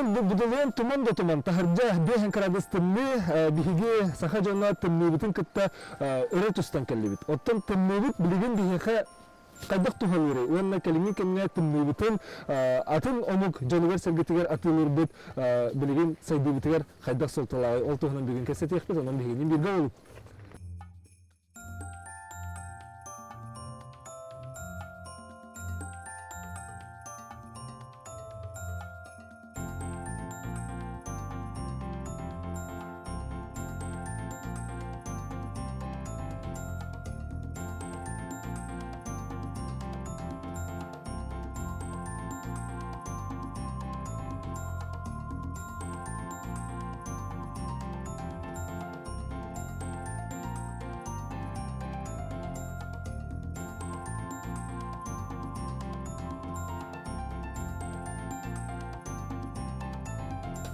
Бүгүн будулуйан туман да туман, таһырдьа биэһин кырадыс тымныы, биһиги саха дьоно тымныыбытын кытта өрө тустан кэллибит. Оттон тымныыбыт билигин биһиэхэ хайдах туһалыырый уонна кэлиҥҥи кэмҥэ тымныыбытын атын омук дьонугар-сэргэтигэр атыылыырбыт билигин сайдыыбытыгар хайдах суолталааҕый ол туһунан бүгүн кэпсэтиэхпит, онон биһигини бииргэ буолуҥ.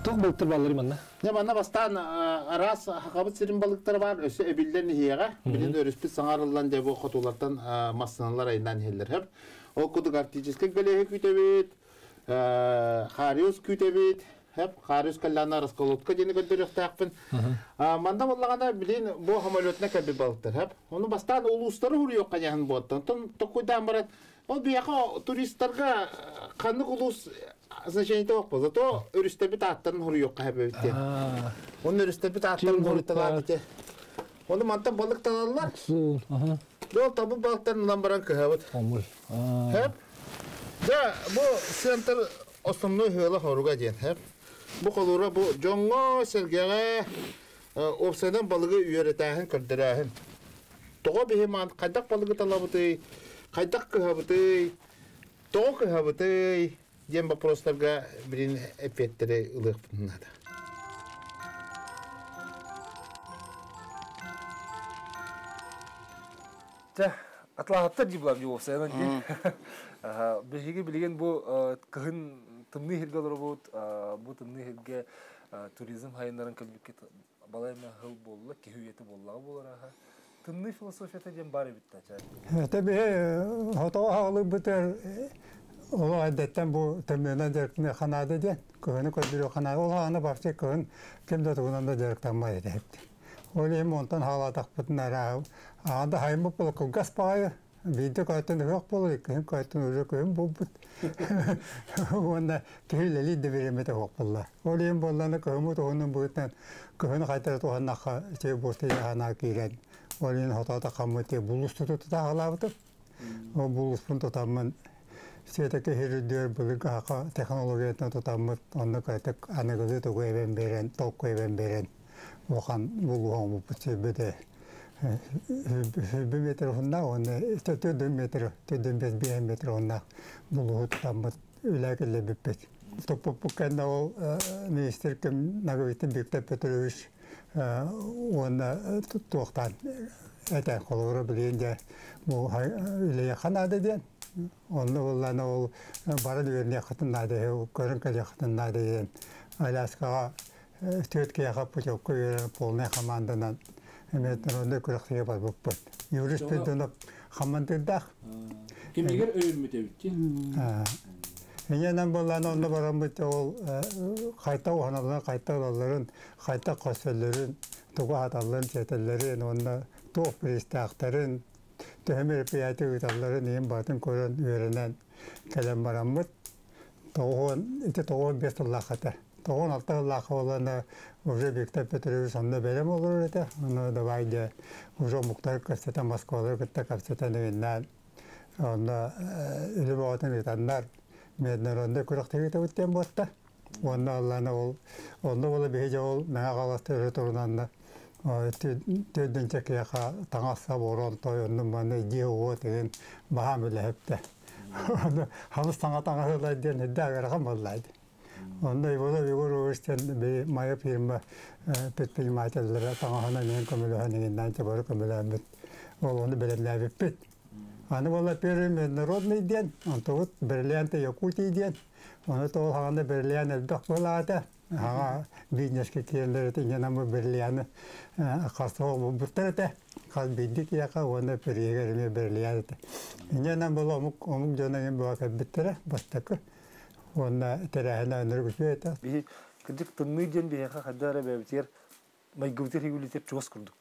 Туох балыктар бааллар манна? Дьэ манна бастаан араас хахабыт сирин балыктара баар, өссө эбиллэн иһиэҕэ. Билин өрүспүт саҥарыллан дьэ бу хотулартан массыыналар айнаан иһэллэр хөп. Ол курдук арктическай галерея күүтэбит, Хариус күүтэбит, Хөп, Хариус кэллэҕинэ расколотка диэни көрдөрүөхтээхпин. Манна буоллаҕына билин бу самолетна кэлбит балыктар хөп. Ону бастаан улуустары уруйуохха дьаһан буоттан. Онтон токуйдаан баран ол биһиэхэ туристарга ханнык улуус значениета суох зато өрүстэрбит ааттарын хоруйуохха хэбэбит диэн. Оны өрүстэрбит ааттарын хоруйталаан ити. Оны мантан балык талаллар. Ол табы балыктарын ылан баран кыһабыт. Хэп. Дьэ, бу центр основной ыала хоруга диэн. Хэп. Бу холуура бу дьоҥҥо, сэргэҕэ уопсайынан балыгы үөрэтээһин, көрдөрөөһүн. Тоҕо биһи маан хайдах балыгы талабытый, хайдах кыһабытый, тоҕо кыһабытый диэн боппуруостарга билин эппиэттэри ылыахпытын наада. Чэ, атлаһаттар дии булам дии уопсайынан дии. Биһиги билигин бу кыһын тымныы сиргэ олоробут, бу тымныы сиргэ туризм хайыннарын кэлбиккит балай эмэ сыл буолла, киһи үйэтэ буоллаҕа буолар аха. Тымныы философията диэн баар эбит да чэ. Это биһи хотоҕо хаалыыбытыгар олох эрдэттэн бу тымныынан дьарыктаныахха наада диэн, кыһыны көрдөрүөххэ наада. Ол аана вообще кыһын ким да тугунан да дьарыктаммат этэ. Ол иһин онтон хаалаатахпытына арааһы аҕа да хайыммыт буола кылгас баҕайы Биирдэ көһөттөн ыһыах буолар, иккиһин көһөттөн уже күһүн буолбут. Уонна киһи үлэлиир да бириэмэтэ суох буолла. Ол иһин буоллаҕына кыһыммыт уһунун быһыытынан кыһыны хайдах туһаннахха ити буолта санаа киирэн, ол иһин хотоотоххоммут булуус тутутутааҕылаабытым. Ол булууспун тутаммын все-таки үрдүгэр былыргы саха технологиятын тутаммыт, онно кыратык аныгылыы тугу эбэн биэрэн, толку эбэн биэрэн улахан булууһу оҥорбуппут сүүрбүтэ сүүрбэ метр уһуннаах уонна төрдүн метр төрдүн бэс биэһин метр уһуннаах булууһу тутаммыт үлэ киллэрбиппит. Туппуппут кэннэ ол министр ким Наговицын Виктор Петрович уонна туохтаан этэ холобура билигин дьэ бу үлэйэххэ наада диэн онно буоллаҕына ол баран үөрэниэххитин наада көрөн кэлиэххитин наада диэн Аляскаҕа Түөрт киһиэхэ путевка үөрэр полнай хамаанданан международнай күрэхтэһиигэ барбыппыт. Юрий Спиридонов хамандыырдаах. Кимигэр өйүммүт эбит дии. Инньэнэн буоллаҕына онно бараммыт ол хайта уһаналларын, хайта ылалларын, хайта көрсөллөрүн, тугу аһаталларын, сиэтэллэрин уонна туох бириистээхтэрин, төһө мероприятие ыыталларын иһин барытын көрөн, үөрэнэн кэлэн бараммыт тоҕуон ити 95 сыллаах этэ. 96 сыллаах буолан уже Виктор Петрович онно бэлэм олорор этэ. Ону давай дьэ уже омуктары кэпсэтэн Москвалары кытта кэпсэтэн ыйыннаан онно үлэ бөҕөтүн ыытаннар международнай күрэхтэһии ыытабыт диэн буолта. Уонна аллаана ол онно буола биһи дьэ ол Мэҥэ Хаҥаласта өрө турунанна төрдүнчэ киһиэхэ таҥас-сап орон той оннун манна дьиэ-уот игин баһаам үлэһиптэ. Халыс саҥа таҥаһылар диэн үрдээх ыарахан буолла. Онно Иванов Егор Егорович диэн моя фирма предпринимателлэрэ таҥаһынан иһин көмөлөһөн иҥиннээн бары көмөлөөммүт ол ону бэлэмнээбиппит. Аны буолла первый международный диэн, онтубут бриллианты Якутии диэн. Ону тоҕо хаҕана бриллиант элбэх буолаата. Аҕа бизнеске киирэллэр этэ, инньэ бу бриллианы хас булбуттар этэ. Хас биирдии киһиэхэ уонна пириһигэр эмиэ бриллиант этэ. Инньэ буола омук омук дьоно эмиэ буола кэлбиттэрэ бастакы. Уонна тэрээһинэ өнөрүк үчүгэй этэ. Биһи кырдьык тымныы диэн биһиэхэ хайдах эрэ бэйэбитигэр майгыбытыгар хигүлүтэр чугас курдук.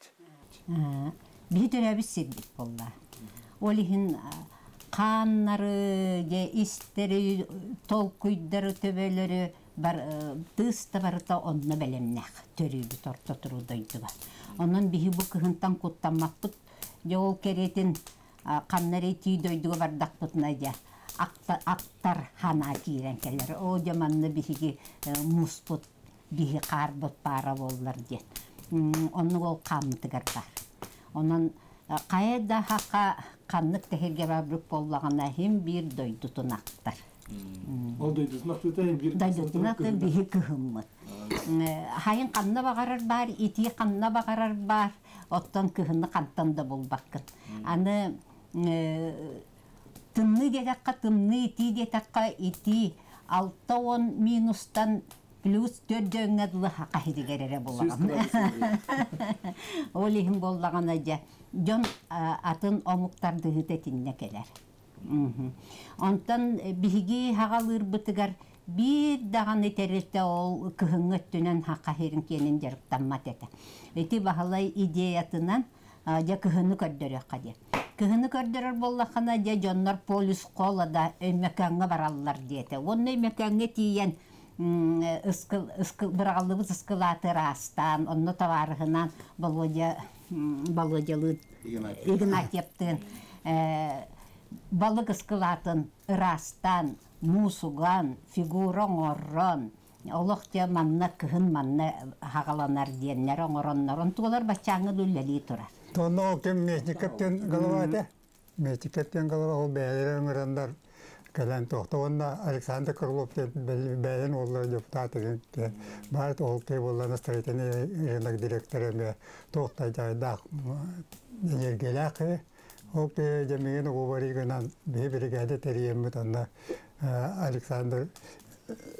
Биһи төрөөбүт сирбит буолла. Ол иһин хааннары, дьэ истэри, толкуйдары, төбөлөрү бар, тыыс да барыта онно бэлэмнээх төрүүбүт орто туруу дойдуга. Онон биһи бу кыһынтан куттаммаппыт. Дьэ ол кэриэтин ханна эрэ итии дойдуга бардахпытына дьэ аттар ханаа киирэн кэлэр. Оо дьэ манна биһиги муспут биһи хаарбыт паара буоллар диэн. Оннук ол хааммытыгар баар. Онон хайа да хаха ханнык тэһиргэ барбыт буоллаҕына иһин биир дойдутун ахтар. Ол дойдутун ахтыыта иһин биир дойдутун ахтар биһи кыһыммыт. Хайын ханна баҕарар баар, итии ханна баҕарар баар, оттон кыһыны хантан да булбаккын. Аны тымныы диэтэххэ тымныы, итии диэтэххэ итии 60 минустан плюс 4 дөҥҥө дылы хаһиригэр эрэ булаҕын. Ол иһин буоллаҕына дьэ дьон атын омуктар дыһыта итиннэ кэлэр. Онтон биһиги хаҕалыырбытыгар биир даҕаны тэрилтэ ол кыһыҥҥы өттүнэн хаһирин киэнин дьарыктаммат этэ. Ити Баһылай идеятынан дьэ кыһыны көрдөрүөххэ диэн. Кыһыны көрдөрөр буоллаххына дьэ дьоннор полюс холода Өймөкөөҥҥө бараллар диэтэ. Уонна Өймөкөөҥҥө тиийэн ыскыл, ыскыл, быраҕыллыбыт ыскылааты ыраастаан, онно табаарыһынан Володя Володялыын Игнатьевтыын балык ыскылаатын ыраастаан, муусуган, фигура оҥорон, олох дьэ манна кыһын манна хаҕаланар диэннэр оҥороннор, онтуолар баччааҥҥы үлэлии турар. Онно ол ким Местников диэн голова этэ. Местников диэн голова ол бэйэлэрэ ыҥыраннар кэлэн туохта уонна Александр Крылов диэн бэйэн уоллара депутат деген баар ол кей буоллана строительный рынок директора эмиэ туохта дьайдаах энергиялаах ол кей дьэмигин угубарыгынан биһи биригээдэ тэрийэммит онно Александр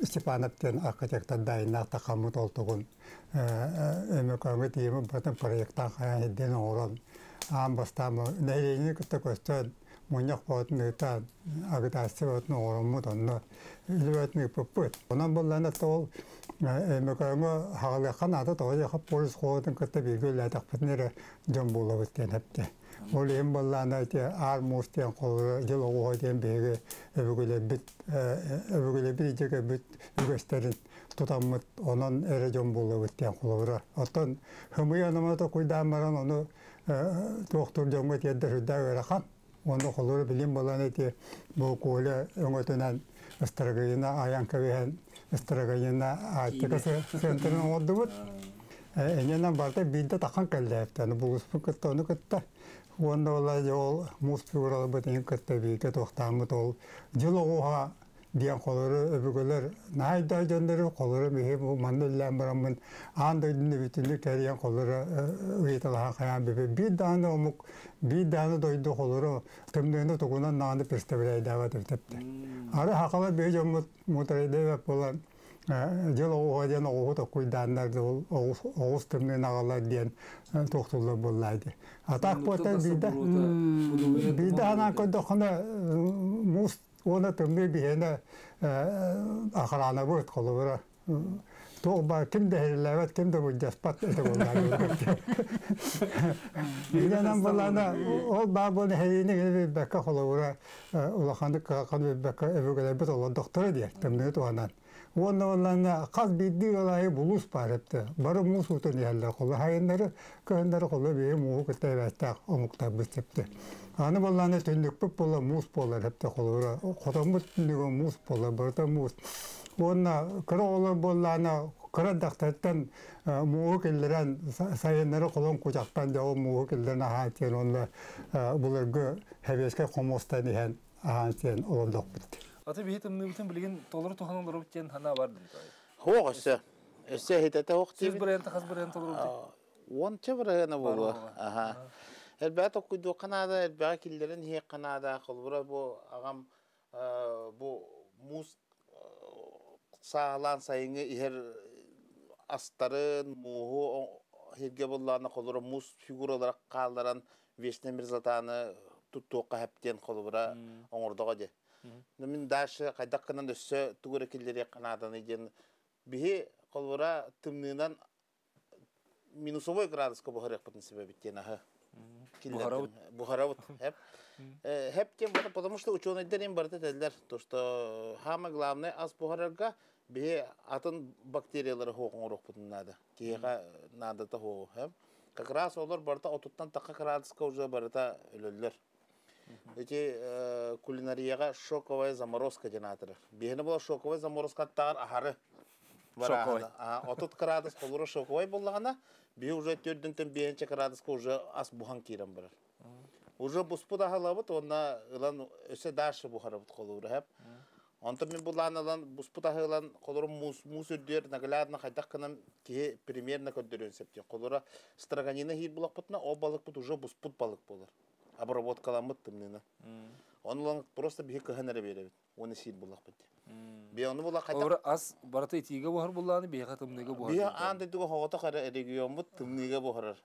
Степанов диэн архитектор дайыннаах тахаммыт ол тугун Өмөкөөҥҥө тиийэммит батын проектаан хайаан ирдээн оҥорон аан бастаан нэһилиэнньэни кытта көстөн мунньах боотун ыытан агитация боотун оҥороммут онно үлэбэтин ыыппыппыт. Онон буоллаҕына ол Өмөкөөҥҥө хаҕалыахха наада тоҕо диэхэ полис холотун кытта бииргэ үлэлээтэхпитинэ эрэ дьон буолабыт диэн эптэ. Ол иһин буоллаҕына ити аар муус диэн холобура дьыл оҕуһа диэн биһиги өбүгэлэрбит өбүгэлэрбит илдьэ кэлбит үгэстэрин тутаммыт онон эрэ дьон буолабыт диэн холобура. Оттон хымыйа анамата куйдаан баран ону туохтуур дьоҥҥо тиэрдэр сүрдээх ыарахан. Уонна холобура билим буолан ити бу Коля өҥөтүнэн ыстарагыйына айан кэбиһэн ыстарагыйына Арктика центрын оҥордубут. Энньэнэн барыта биирдэ тахан кэллээптэн булуспун кытта ону кытта уонна ол ол муус фигураларбыт иһин кытта бииргэ туохтааммыт ол дьыл оҕуһа диэн холору өбүгэлэр наһаа дьоннору холору миһи бу манна үллээн бараммын аан дойдуну бүтүннүү кэрийэн холору ыйыталаһан хайаан бүпү биир даҕаны омук биир даҕаны дойду холору тымныыны тугунан даҕаны представляйдаабат эбит ары хахалар биһи дьоммут муутарайдаабат буолан дьыл оҕуһа диэн оҕуһу токкуйдааннар ол оҕус тымныын аҕалар диэн туохтуллар буоллаа ди атаак буота биирдэ биирдэ ханаан көрдөххүнэ муус уонна тымныы биһиэнэ охранабыт холобура туох баар ким да иһиллээбэт ким да былдьаспат этэ буоллаҕа Инэнэн буоллаҕына ол баар буолан эһэйиини гына билбэккэ холобура улаханнык кыһалҕаны билбэккэ өбүгэлэрбит олордохторо диye тымныы туһанан уонна буоллаҕына хас биирдии ыал аайы булуус баар эбитэ бары муус уутун иһэллэр холу хайыннары кыһыннары холу биһи мууһу кытта эбээттээх омуктарбыт сөптө аны буоллаҕына түннүкпүт буола муус буолар эбитэ холобура хотоммут түннүгэ муус буолар барыта муус уонна кыра оҕолор буоллаҕына кыра эрдэхтэриттэн мууһу киллэрэн сайыннары холон кучахтан дьэ ол мууһу киллэрэн аһаан сиэн уонна былыргы сэбиэскэй хомуостан иһэн аһаан сиэн олордохпут. Аты биһи тымныыбытын билигин толору туһанан олоробут диэн санаа бар дуу? Хуох өссө. Өссө иһитэтэ хуох Сүүс бырыһыанта хас бырыһыан толорубутуй? Уонча бырыһыана буолуо. Аха. Элбэҕи толкуйдуохха наада, элбэҕи киллэрэн иһиэххэ наада. Холобура бу аҕам бу муус сааһылаан сайыҥҥы иһэр астарын, мууһу сиргэ буллаҕына холобура муус фигуралара хаалларан вечная мерзлотаны туттуохха сөп диэн холобура оҥордоҕо дии. Мин дальше хайдах гынан өссө тугу эрэ киллэриэххэ нааданы диэн биһи холобура тымныынан минусовой градуска буһарыахпытын сөбөбүт диэн аһы Буһарабыт. Буһарабыт. Хеп. Хеп диэн потому что ученыйдар им барыта этэллэр, то что самое главное ас буһарарга биһи атын бактериялары суох оҥоруохпутун наада. Киһиэхэ наадата суоҕу. Хеп. Как раз олор барыта 30-тан тахха градуска уже барыта өлөллөр. Эти кулинарияҕа шоковая заморозка диэн аатырар. Биһини була шоковая заморозкаттааҕар аһары Шоковай. 30 градус холура шоковай буоллаҕына, биһи уже 4-тэн 5 градуска уже ас буһан киирэн барар. Уже буспут аһылабыт уонна ылан өссө дальше буһарабыт холура хэп. Онтон мин булаан ылан буспут аһы ылан холуру муус муус үрдүөр наглядно хайдах гынан киһи примерно көрдөрүөн сөп диэн. Холура строганина хиир булахпытына ол балыкпыт уже буспут балык буолар. Обработкаламмыт тымныына. Оны ылан просто биһи кыһан эрэ биэрэбит. Уонна сиир буллахпыт. Би ону була хайдах Олор ас барыта итиигэ буһар буллааны биһиэхэ тымныыга буһар. Биһи аан дойдуга хоҕотох эрэ региоммут тымныыга буһарар.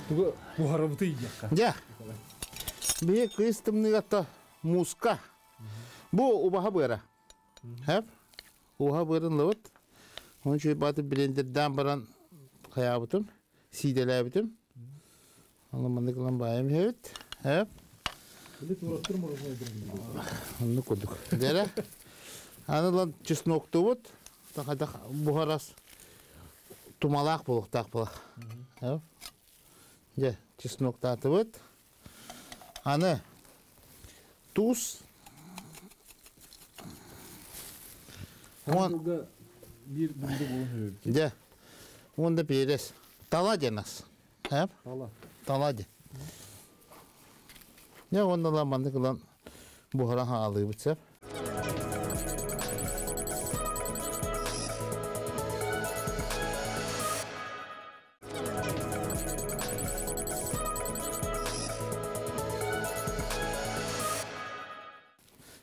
Тугу буһарабыты ийиэххэ. Дьэ, биһи кыыс тымныыга мууска. Бу убаһа быара. Хэп, убаһа быарын ылабыт. Оны үчүгэй бааты блендердаан баран хайаабытым, сиидэлээбитим. Оны маннык ылан баайым иһэбит. Хэп. Оннук курдук. Дэрэ. Аны ылан чесноктуубут. Тахадах буһарас тумалаах буолуохтаах буолар. Дьэ, чесноктаатыбыт. Аны туус. Уон биир бүлдө буолан үһү. Дьэ, уон да перец. Тала диэн ас. Тала. Тала диэн. Дьэ, уонна ылан маннык ылан буһаран хаалыыбыт сөп.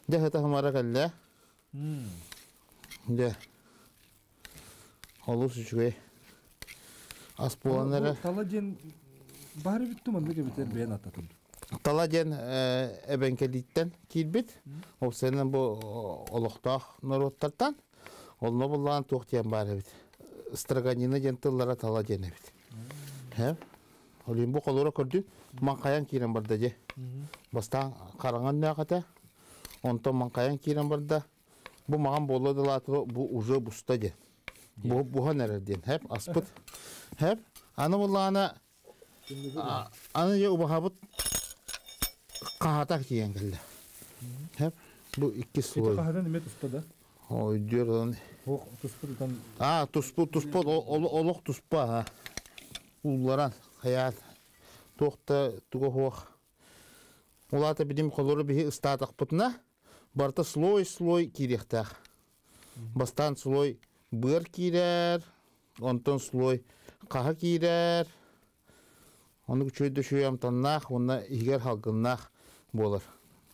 Дьэ, сыта хымара кэллэ. Дьэ, олус үчүгэй. Ас буолан эрэ. Тала диэн баары бүттүм маннык эбитэр бэйэн аттатым. Тала диэн эбэҥкэлииттэн киирбит. Уопсайынан бу олохтоох норуоттартан. Онно буллаан туох диэн баар эбит. Строганина диэн тыллара тала диэн эбит. Һэ? Олин бу холура көрдүн, маҥхайан киирэн барда дьэ. Бастаан хараҥан нөөхөтө, онтон маҥхайан киирэн барда. Бу маҕан буолла дылаатыба бу уже буста диэн. Бу буһан эрэр диэн. Хэп аспыт. Хэп. Аны буллаана аны дьэ убаһабыт хаһата киирэн кэллэ. Хэп. Бу иккис слой. Хаһадан эмиэ туспа да? Ой, дьөрөн. Ох, туспа тутан. А, туспу, туспа, олох туспа, ha. Улларан, хаyaat. Туохта туга хуох. Улаата билим холору биһи ыстаатахпытына, барыта слой-слой киириэхтээх. Бастаан слой быар киирэр, онтон слой хаһа киирэр. Ону үчүгэй да үчүгэй амтаннаах уонна иһигэр халгыннаах буолар.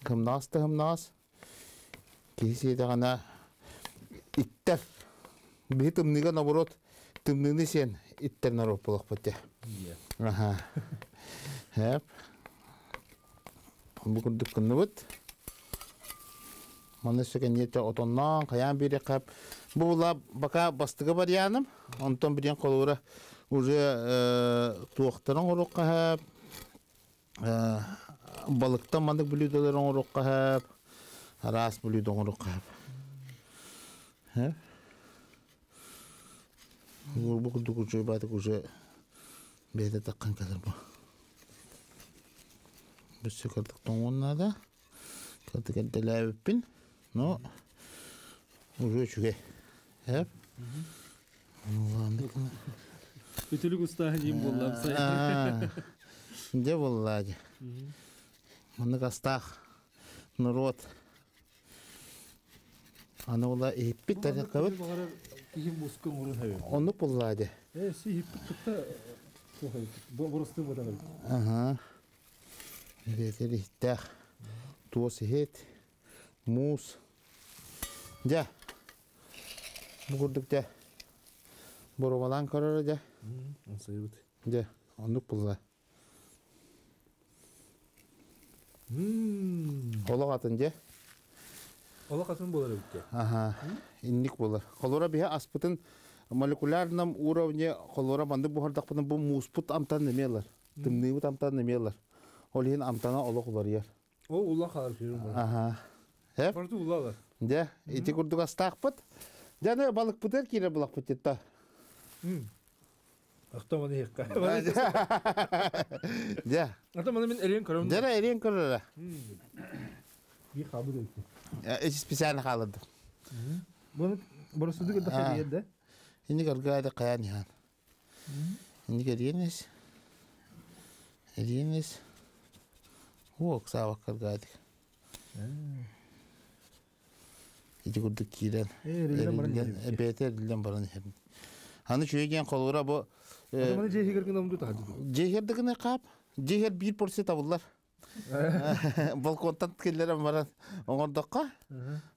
Кымнаҕас да кымнаҕас. Киһи сиэтэҕинэ иттэр. Биһи тымныыга наоборот тымныыны сиэн иттэр норуот буолуохпут дии. Аха. Хэп. Бу курдук гынныбыт. Манна өссө кэнниэтэ отонноон, хайаан биэриэххэ бу була бака бастыгы варианым. Онтон билиэн холобура уже туохтарын оҥоруохха сөп, балыктан маннык блюдолары оҥоруохха сөп, араас блюдо оҥоруохха сөп. Бу курдук уже баатык уже бэйэтэ таххан кэлэр бу. Өссө кырдык тоҥуон наада. Кырдык эрдэлээбиппин, но уже үчүгэй. Сөп. Үтүлүк устааһын иим буоллам сай. Дьэ буоллаа дьэ. Маннык астаах норуот. Аны ола иһиппит тарыхабыт. Киһи муска оҥорон хэбэ. Оннук буоллаа дьэ. Э, си иһиппит кытта. Боростуой буолан эбит. Аха. Бэйэтэ иһиттээх. Туос иһит, муус. Дьэ, бу курдук дьэ. Боруобалаан көрөр дьэ. Ансайбыт. Дьэ, оннук булла. Олох атын дьэ. Олох атын буолар эбит дьэ. Аха, инник буолар. Холура биһи аспытын молекулярном уровне холура маннык буһардахпытына бу мууспут амтан эмиэ ылар. Тымныыбыт амтан эмиэ ылар. Ол иһин амтана олох уларыйар. Ол улла хаалар сүрүн бар. Аха. Хеп? Барыта улла Дьэ, ити курдук астаахпыт. Дьэ, аны балыкпытыгар киирэр булахпыт дьитта. Ахта маны иһикка. Дьэ. Ата маны мин эриэн көрөм. Дьэ, эриэн көрөрө. Би хаабыт эбит. Эти специально хаалырдым. Бұны боросуду кытта хабиер да? Инник аргаады каян ихан. Инник эриэнес. Эриэнес. Уок саабак аргаадык. Ити курдук киирэн. Бэйэтэ эриллэн баран иһэрин. Аны үчүгэй диэн холура бу Маны дьиэһигэр гына умду таһады. Дьиэһигэр да гына хаап. Дьиэһигэр биир порция табыллар. Балконтан киллэрэн баран оҥордоххо.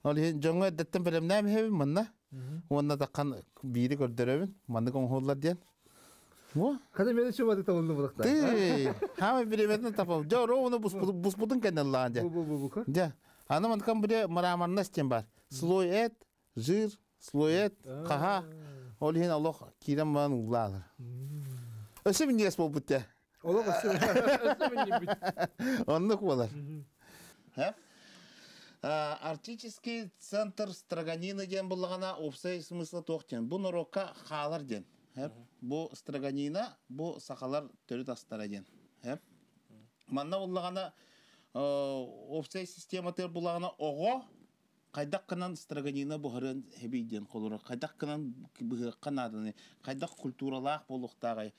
Ол иһин дьоҥҥо эрдэттэн бэлэмнээн иһэбин манна. Уонна таххан биири көрдөрөбүн. Маннык оҥоһуллар диэн. Хата мені чума табылды булакта. Ты, хама биреметин тапам. Жо ровно буспутун кеннеллаан дьэ. Бу бу бу. Дьэ. Аны манкан бире мраморность диэн бар. Слой эт, жир, слой эт, хаха. Ол иһин олох киирэн баран уулаалар. Өссө минньигэс буолбут дьэ. Олох өссө өссө минньибит. Оннук буолар. Арктический центр Строганина диэн буллаҕына уопсай смысла туох диэн. Бу норуокка хаалар диэн. Бу Строганина, бу сахалар төрүт астара диэн. Манна буллаҕына уопсай систематыгар буллаҕына оҕо хайдах гынан строганина буһарыан эбий диэн холура хайдах гынан быһыахха нааданы хайдах культуралаах буолуохтааҕый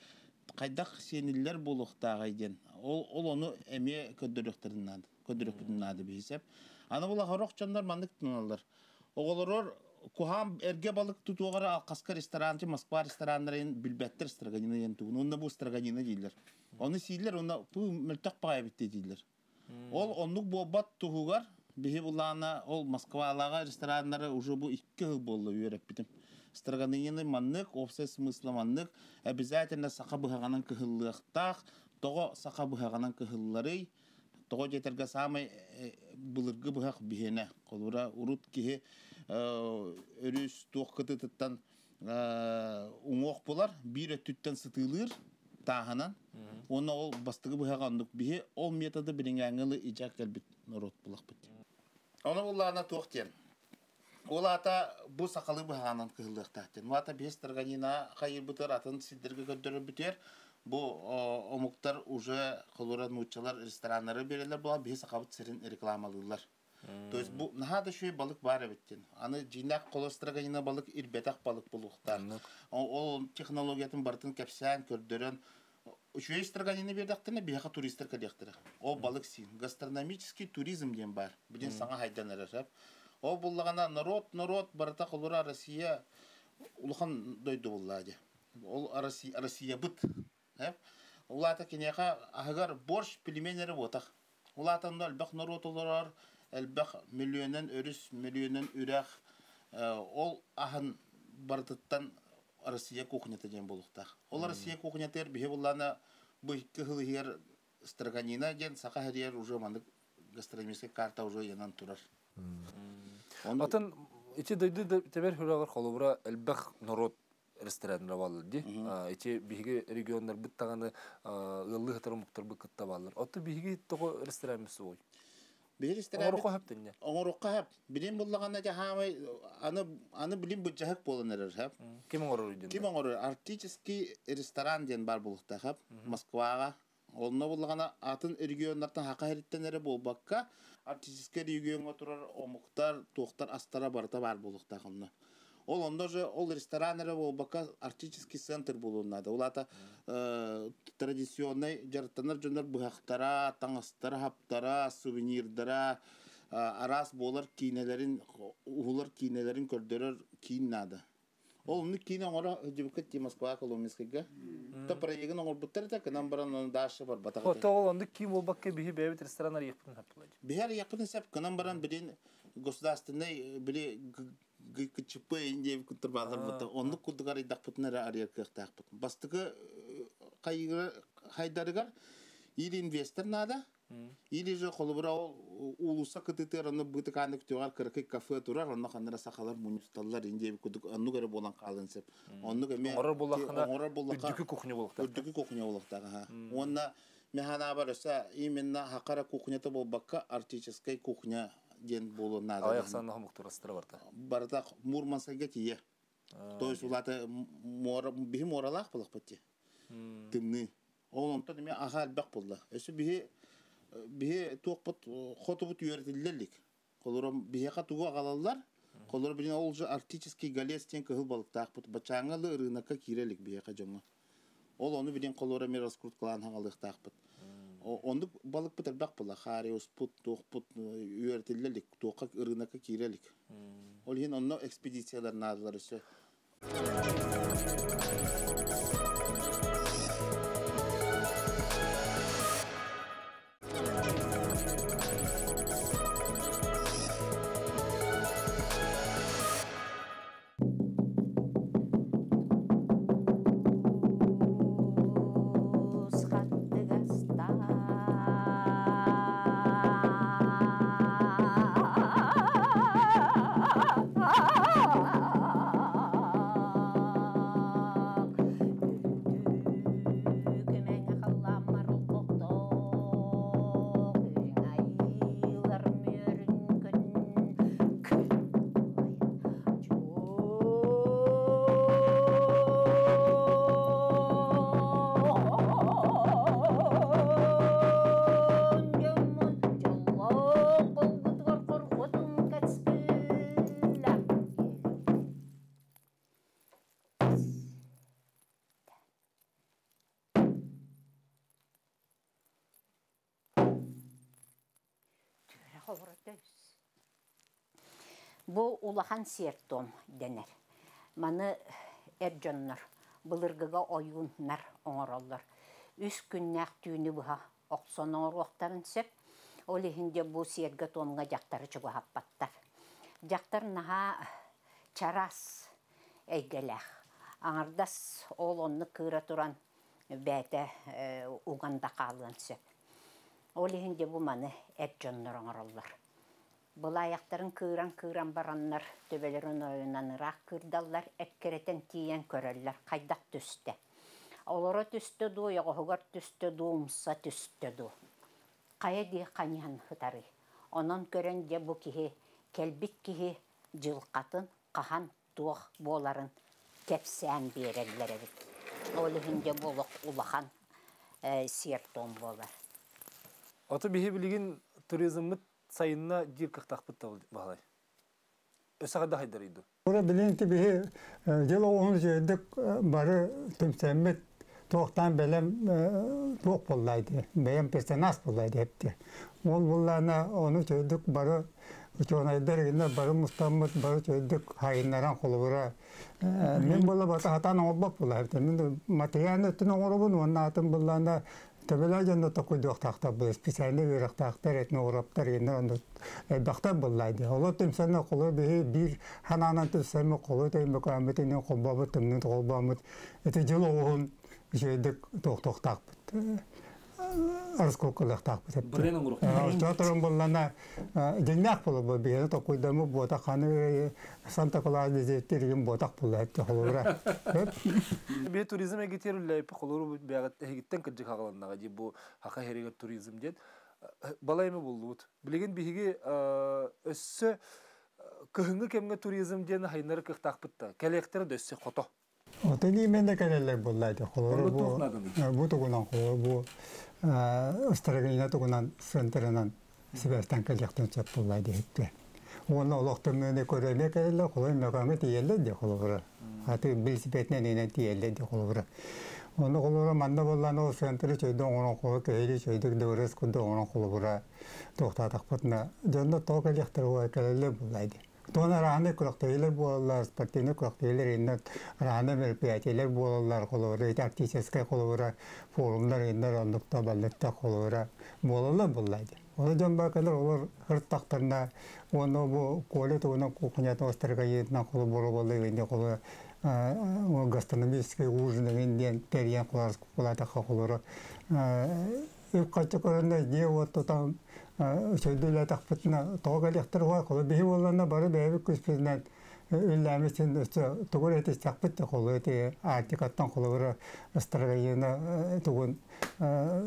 хайдах сиэниллэр буолуохтааҕый диэн ол ол ону эмиэ көрдөрүөхтэрин наада көрдөрүөхпүтүн наада биһисэп аны була сорох дьоннор маннык туналлар оҕолорор куһаан эргэ балык тутуоҕар алхаска ресторан Москва рестораннарын билбэттэр строганина диэн тугун уонна бу строганина дииллэр ону сииллэр уонна пуу мөлтөх баҕайы эбит дииллэр Ол оннук буолбат туһугар биһи былаана ол Москвалааҕы рестораннары уже бу 2 сыл буолла үөрэппитим. Строганины маннык, общий смысла маннык, обязательно саха быһаҕынан кыһыллыахтаах. Тоҕо саха быһаҕынан кыһылларый? Тоҕо диэтэргэ саамай былыргы быһах биһиэнэ. Холобура, урут киһи өрүс туох кытытыттан уҥуох булар, биир өттүттэн сытыылыыр тааһынан. Уонна ол бастакы быһаҕа оннук биһи ол методы билиҥээҥҥи ылы ижа кэлбит норуот булахпыт. Ону буллаана туох диэн. Ол аата бу сахалыы быһаҕанан кыһыллыахтаах диэн. Ол аата биһи Строганина хайырбытыгар атын сирдэргэ көрдөрөрбүтүгэр бу омуктар уже холура нууччалар рестораннары биэрэллэр буолан биһи сахабыт сирин рекламалыыллар. То есть бу наһаа да үчүгэй балык баар эбит диэн. Аны дьиҥнээх холостроганина балык ирбэтэх балык буолуохтаах. Ол технологиятын барытын кэпсээн, көрдөрөн үчүгэй строганины биэрдэхтэринэ биһиэхэ туристар кэлиэхтэрэ. Ол балык сиин. Гастрономический туризм диэн баар. Билин саҥа хайдан эрэр. Сөп. Ол буллаҕына народ, народ барыта холура Россия улахан дойду буллаа дии. Ол Россия, Россиябыт. Ол аата киниэхэ аһыгар борщ, пельмень эрэ буотах. Улаатан элбэх норуот олорор, элбэх мөлүйүөнүнэн өрүс, мөлүйүөнүнэн үрэх, ол аһын барытыттан Россия кухнята диэн буолуохтаах. Ол Россия кухнятыгар биһи буллаана бу 2 сыл иһигэр строганина диэн саха сиригэр уже маннык гастрономическай карта уже ыйанан турар. Атын ити дойду тэбэр сүрэҕэр холобура элбэх норуот рестораннара бааллар дии. Ити биһиги регионнарбыт даҕаны ыаллыы сытар омуктарбыт кытта бааллар. Оттон биһиги тоҕо рестораммыт суоҕуй? Биһиги рестораммыт Оҥоруохха сөп дэннэ. Оҥоруохха сөп. Билим буллаҕына дьаһаамай аны аны билим былдьаһык буолан эрэр сөп. Ким оҥорор диэн? Ким оҥорор? Арктический ресторан диэн баар буолуохтаах сөп. Москваҕа. Онно буллаҕына атын регионнартан хака сириттэн эрэ буолбакка, арктическай региоҥҥа турар омуктар, туохтар астара барыта баар буолуохтаах онно. Ол онно же ол ресторан эрэ буолбакка арктический центр буолуон наада. Ол аата традиционнай дьарыктанар дьоннор быһахтара, таҥастара, хаптара, сувенирдара, араас буолар киинэлэрин, уһулар киинэлэрин көрдөрөр киин наада. Ол оннук киин оҥоро сылдьыбыккыт дии Москва Коломенскайга. Та проегын оҥорбуттар этэ, кынан баран ону дальше барбатах этэ. Ото ол оннук киин буолбакка биһи бэйэбит ресторан арыйыахпытын сөп. Биһи арыйыахпытын сөп, кынан баран билин государственный били ГКЧП диэбит куттар бааллар буолта. Оннук курдук арыйдахпытына эрэ арыйар кыахтаахпыт. Бастакы хайдарыгар или инвестор наада, или же холобура ол уулусса кытыытыгар онно быытыкааннык түгэҕэр кыракый кафе турар, онно ханна эрэ сахалар мунньусталлар ин диэбит курдук оннук эрэ буолан хаалыан сөп. Оннук эмиэ Оҥорор буоллаххына оҥорор буоллахха үрдүкү кухня буолуохтаах. Үрдүкү кухня буолуохтаах аха. Уонна мин санаабар өссө именно хакара кухнята буолбакка арктическай кухня диэн буолуон наада. Аҕыйах санна хомуктурастара барта. Барыта Мурманскайга тиийэ. То есть улаата муора биһи муоралаах буолахпыт дии. Тымныы. Ол онтон эмиэ аха элбэх буолла. Өссө биһи биһи туохпут хотубут үөрэтиллэ илик. Холоро биһиэхэ тугу аҕалаллар? Холоро билин ол же арктический голец диэн кыһыл балыктаахпыт. Бачааҥҥа ылы ырыынакка киирэ илик биһиэхэ дьоҥҥо. Ол ону билин холоро эмиэ раскруткалаан хаҥалыахтаахпыт. Оннук балыкпыт элбэх буолла. Хариуспут, туохпут үөрэтиллэ илик, туохха ырыынакка киирэ илик. Ол иһин онно экспедициялар наадалар өссө. Бу улахан сиэр-туом дэнэр. Маны эр дьоннор былыргыга ойууннар оҥороллор. Үс күннээх түүнү быһа охсон оҥоруохтарын сөп. Ол иһин дьэ бу сиэргэ-туомҥа дьахтары чугаһаппаттар. Дьахтар наһаа чараас эйгэлээх. Аҥардас ол оннук кыыра туран бэйэтэ уган да хаалыан сөп. Ол иһин дьэ бу маны эр дьоннор оҥороллор. Былаайахтарын кыыран-кыыран бараннар, төбөлөрүн ойунан ыраах кыырдаллар, эккирэтэн тиийэн көрөллөр, хайдах түстэ. Олоро түстэ дуу, ойоҕоһугар түстэ дуу, умса түстэ дуу. Хайа дии хайыһан сытарый. Онон көрөн дьэ бу киһи, кэлбит киһи дьылҕатын хаһан туох буоларын кэпсээн биэрэллэр эбит. Ол иһин дьэ бу олох улахан сиэр-туом буолар. Ото биһи билигин туризммыт сайынна диир кыахтаахпыт да баһылай. Өссө хайдах хайдарый дуу? Ура билин ти биһи дьыл оҕуһун үчүгэйдик бары түмсэммит туохтаан бэлэм туох буоллай дии бэйэм персонаж буоллай диэпти. Ол буллаана ону үчүгэйдик бары учуонайдар игиннэр бары мустаммыт бары үчүгэйдик хайыннаран холобура мин буолла бата хатаан оҥорбот буолла мин материальный өттүн оҥоробун уонна атын буллаана Төбөлөөх дьонно токуйдуохтаахтар бу специальный үөрэхтаахтар, этнографтар иннэр онно элбэхтэр буллай дии. Олор түмсэннэр холу биһи биир ханаанан түмсэммит холу төймөкөөммүт иннин холбообут тымныы холбооммут ити дьыл оҕуһун үчүгэйдик туохтуохтаахпыт раскрутка-лыахтаахпыт Бренд оҥоруохтаах. Оччоторун буллана дьиҥнээх буолар биһиэхэ токуйдаммыт буотах ханы Санта Клаус дизель буотах булла холобура. Бии туризм эгитиэр үллэйпи холору бэҕэт эһигиттэн кырдьык хаҕаланнаҕа дии бу хаха иһэригэр туризм диэн балай эмэ буллубут. Билигин биһиги өссө кыһыҥҥы кэмҥэ туризм диэн хайыннары кыахтаахпыт да кэлиэхтэрэ да өссө хото. Отон именно кэлэллэр буолла ити холору бу бу тугунан холору бу ыстарыгына тугунан центрынан сибээстэн кэлиэхтэн сөп буолла диэхтэ. Уонна олох тымныыны көрөнө кэлэллэр, холой мөкөҥө тиийэллэр дии холобура. Аты билсипетинэн инэн тиийэллэр дии холобура. Онно холобура манна буоллаан ол центры чөйдө оҥорон холо кэһири чөйдүк дыбарыас курдук оҥорон холобура туохтаатахпытына дьонно тоҕо кэлиэхтэр уой кэлэллэр буолла дии. Тон арааны күрэхтэһиилэр буолаллар, спортивнай күрэхтэһиилэр иннэр арааны мероприятиелэр буолаллар, холобура, ити арктическай холобура форумнар иннэр оннукта баллытта холобура буолаллар буллайды. Оны дьон бакалар олор хыртактарына оны бу Коля тугунан кухнятын остаргайытынан холобура боллы инде холобура гастрономический ужин диэн тэрийэн кулатаха холобура үп-харчы көрөннөр дьиэ-уот тутан үчүгэйдик тоҕо кэлиэхтэр уһа холо биһи буолланна бары бэйэбит күүспүтүнэн үллээммит син өссө тугу эрэ этистэхпит да холо ити Арктикаттан холобура Астрогаина тугун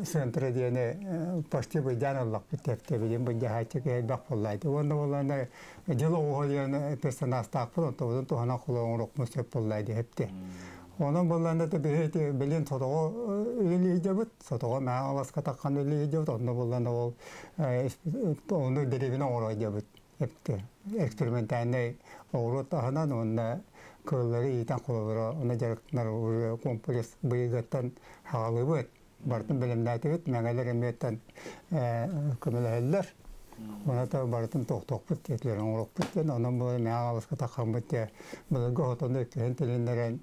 центра диэни почти быдьаан ыллахпыт тэптэ билин быдьаһааччы киһи элбэх буоллаайды уонна буолланна дьыл оҕуһа диэн персонажтаахпыт онтобутун туһанан холо оҥоруохпун сөп буоллаайды хепте. Онон буолланна биһи билин сотоҕо үлэлиирдебит, сотоҕо маа аласка таххан үлэлиирдебит, онно буолланна ол ону деревина оҥоройдебит. Эпте экспериментальный оҕуруот аһынан уонна кыыллары иитэн холобура онно дьарыктанар комплекс быйыгыттан хаалыбыт. Барытын бэлэмнээтибит, мэҥэлэр эмиэттэн көмөлөһөллөр. Онон барытын тохтохпут диэтилэр, оҥоруохпут диэн, онон бу мэҥэ аласка таххаммыт диэ былыргы хотону иккиһин тилиннэрэн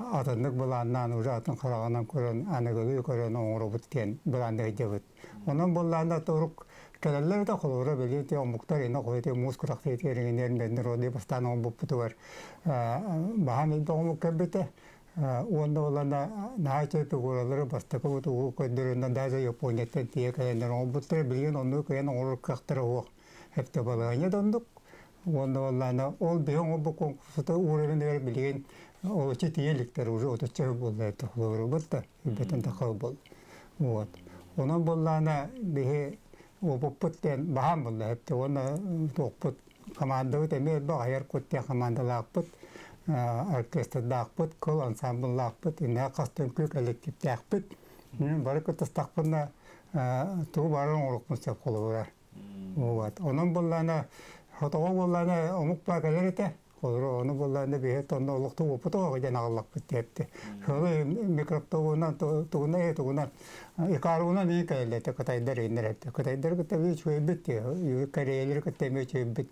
атыннык былааннаан уже атын хараҕынан көрөн аныгылыы көрөн оҥоробут диэн былаанныйдыбыт. Онон буллаана турук кэлэллэр да холобура били те омуктар ина хойте муус курахтыйты эригинер народи бастаан оҥбуппутугар баһан элбэх омук кэлбитэ. Уонна болана наача фигуралары бастакы бутугу көрдөрөннөн даже Японияттан тиийэ кэлэннэр оҥорбуттара билигин оннук кыайан оҥорор кыахтара суох эптэ балаһыанньа да оннук. Уонна боллаана ол биһи оҥорбут конкурсута уровенигэр билигин олоччу тиийэ иликтэр уже отучча буолла это холобурубут да бэтин тахал бол. Вот. Онон боллаана биһи опуппут диэн баһаан буолла эптэ уонна туохпут командабыт эмиэ элбэх айар кут диэн командалаахпыт, оркестрдаахпыт, кыл ансамбллаахпыт, иннэ хас түҥкүү коллективтээхпит. Мен бары кыттыстахпына тугу бары оҥоруохпун сөп холобура. Вот. Онон буллаана хотоҕо буллаана омук баа кэлэр этэ. Холобура ону буллаана биһи тонна олохту опыт оҕо диэн аҕаллахпыт диэпти. Холобура микроптогунан тугунан тугунан икаруунан ии кэлэллэр этэ кытайдар иннэр этэ. Кытайдар кытта эмиэ үчүгэйбит кореялар кытта эмиэ үчүгэйбит.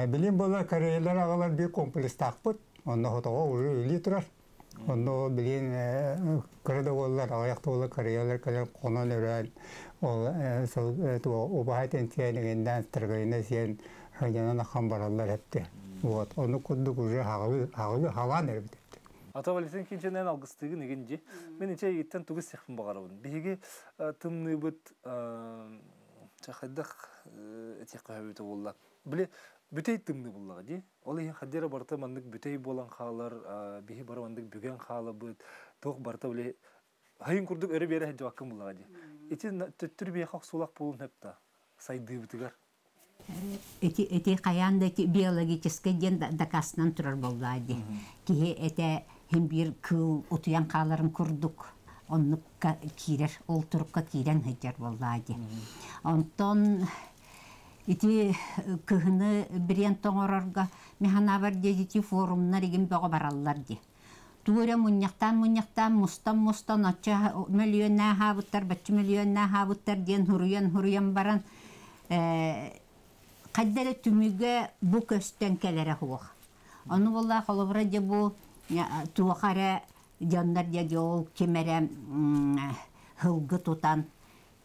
Билим буолар кореялар аҕалар биир комплекстаахпыт. Онно хотоҕо уже үлэлии турар. Онно билин кыра да буоллар, аҕыйах да буоллар кореялар кэлэн хонон өрөөн ол убаһа тэнсиэн игиннээн строгайына сиэн сылдьанан ахан бараллар эпти. Вот. Ону курдук уже хаҕылы хаҕылы халаан эрбит эпти. Ата Валентин Кинчинен алгыстыгын игин дьи. Мен инче игиттен тугу сехпин бағарабын. Биһиги тымныыбыт чахайдах этиэххэ хөбүтэ буолла. Били бүтэй тымныы буллаҕа дии. Ол иһин хаддера барыта маннык бүтэй буолан хаалар, биһи бары маннык бүгэн хаалабыт, туох барыта били хайын курдук өрө биэрэ сылдьыбаккын буллаҕа дии. Ити төттүр биэхэ охсуулах буолун хөп да сайдыыбытыгар. Эти эти хайаан да ити биологическай диэн дакаастанан турар буоллаа дии. Киһи этэ хин биир кыыл утуйан хааларын курдук оннукка киирэр, ол турукка киирэн сылдьар буоллаа дии. Онтон ити кыһыны бириэн тоҥорорго механабар диэти форумнар игин бөҕө бараллар дии. Тугу эрэ мунньахтаан-мунньахтаан, мустан-мустан оччо мөлүйүөннээх аабыттар, бачча мөлүйүөннээх аабыттар диэн хуруйан-хуруйан баран хайда эрэ түмүгэ бу көстөн кэлэрэ суох. Ону буолла холобура дьэ бу туоха эрэ дьоннор дьэ ол ким эрэ һылгы тутан,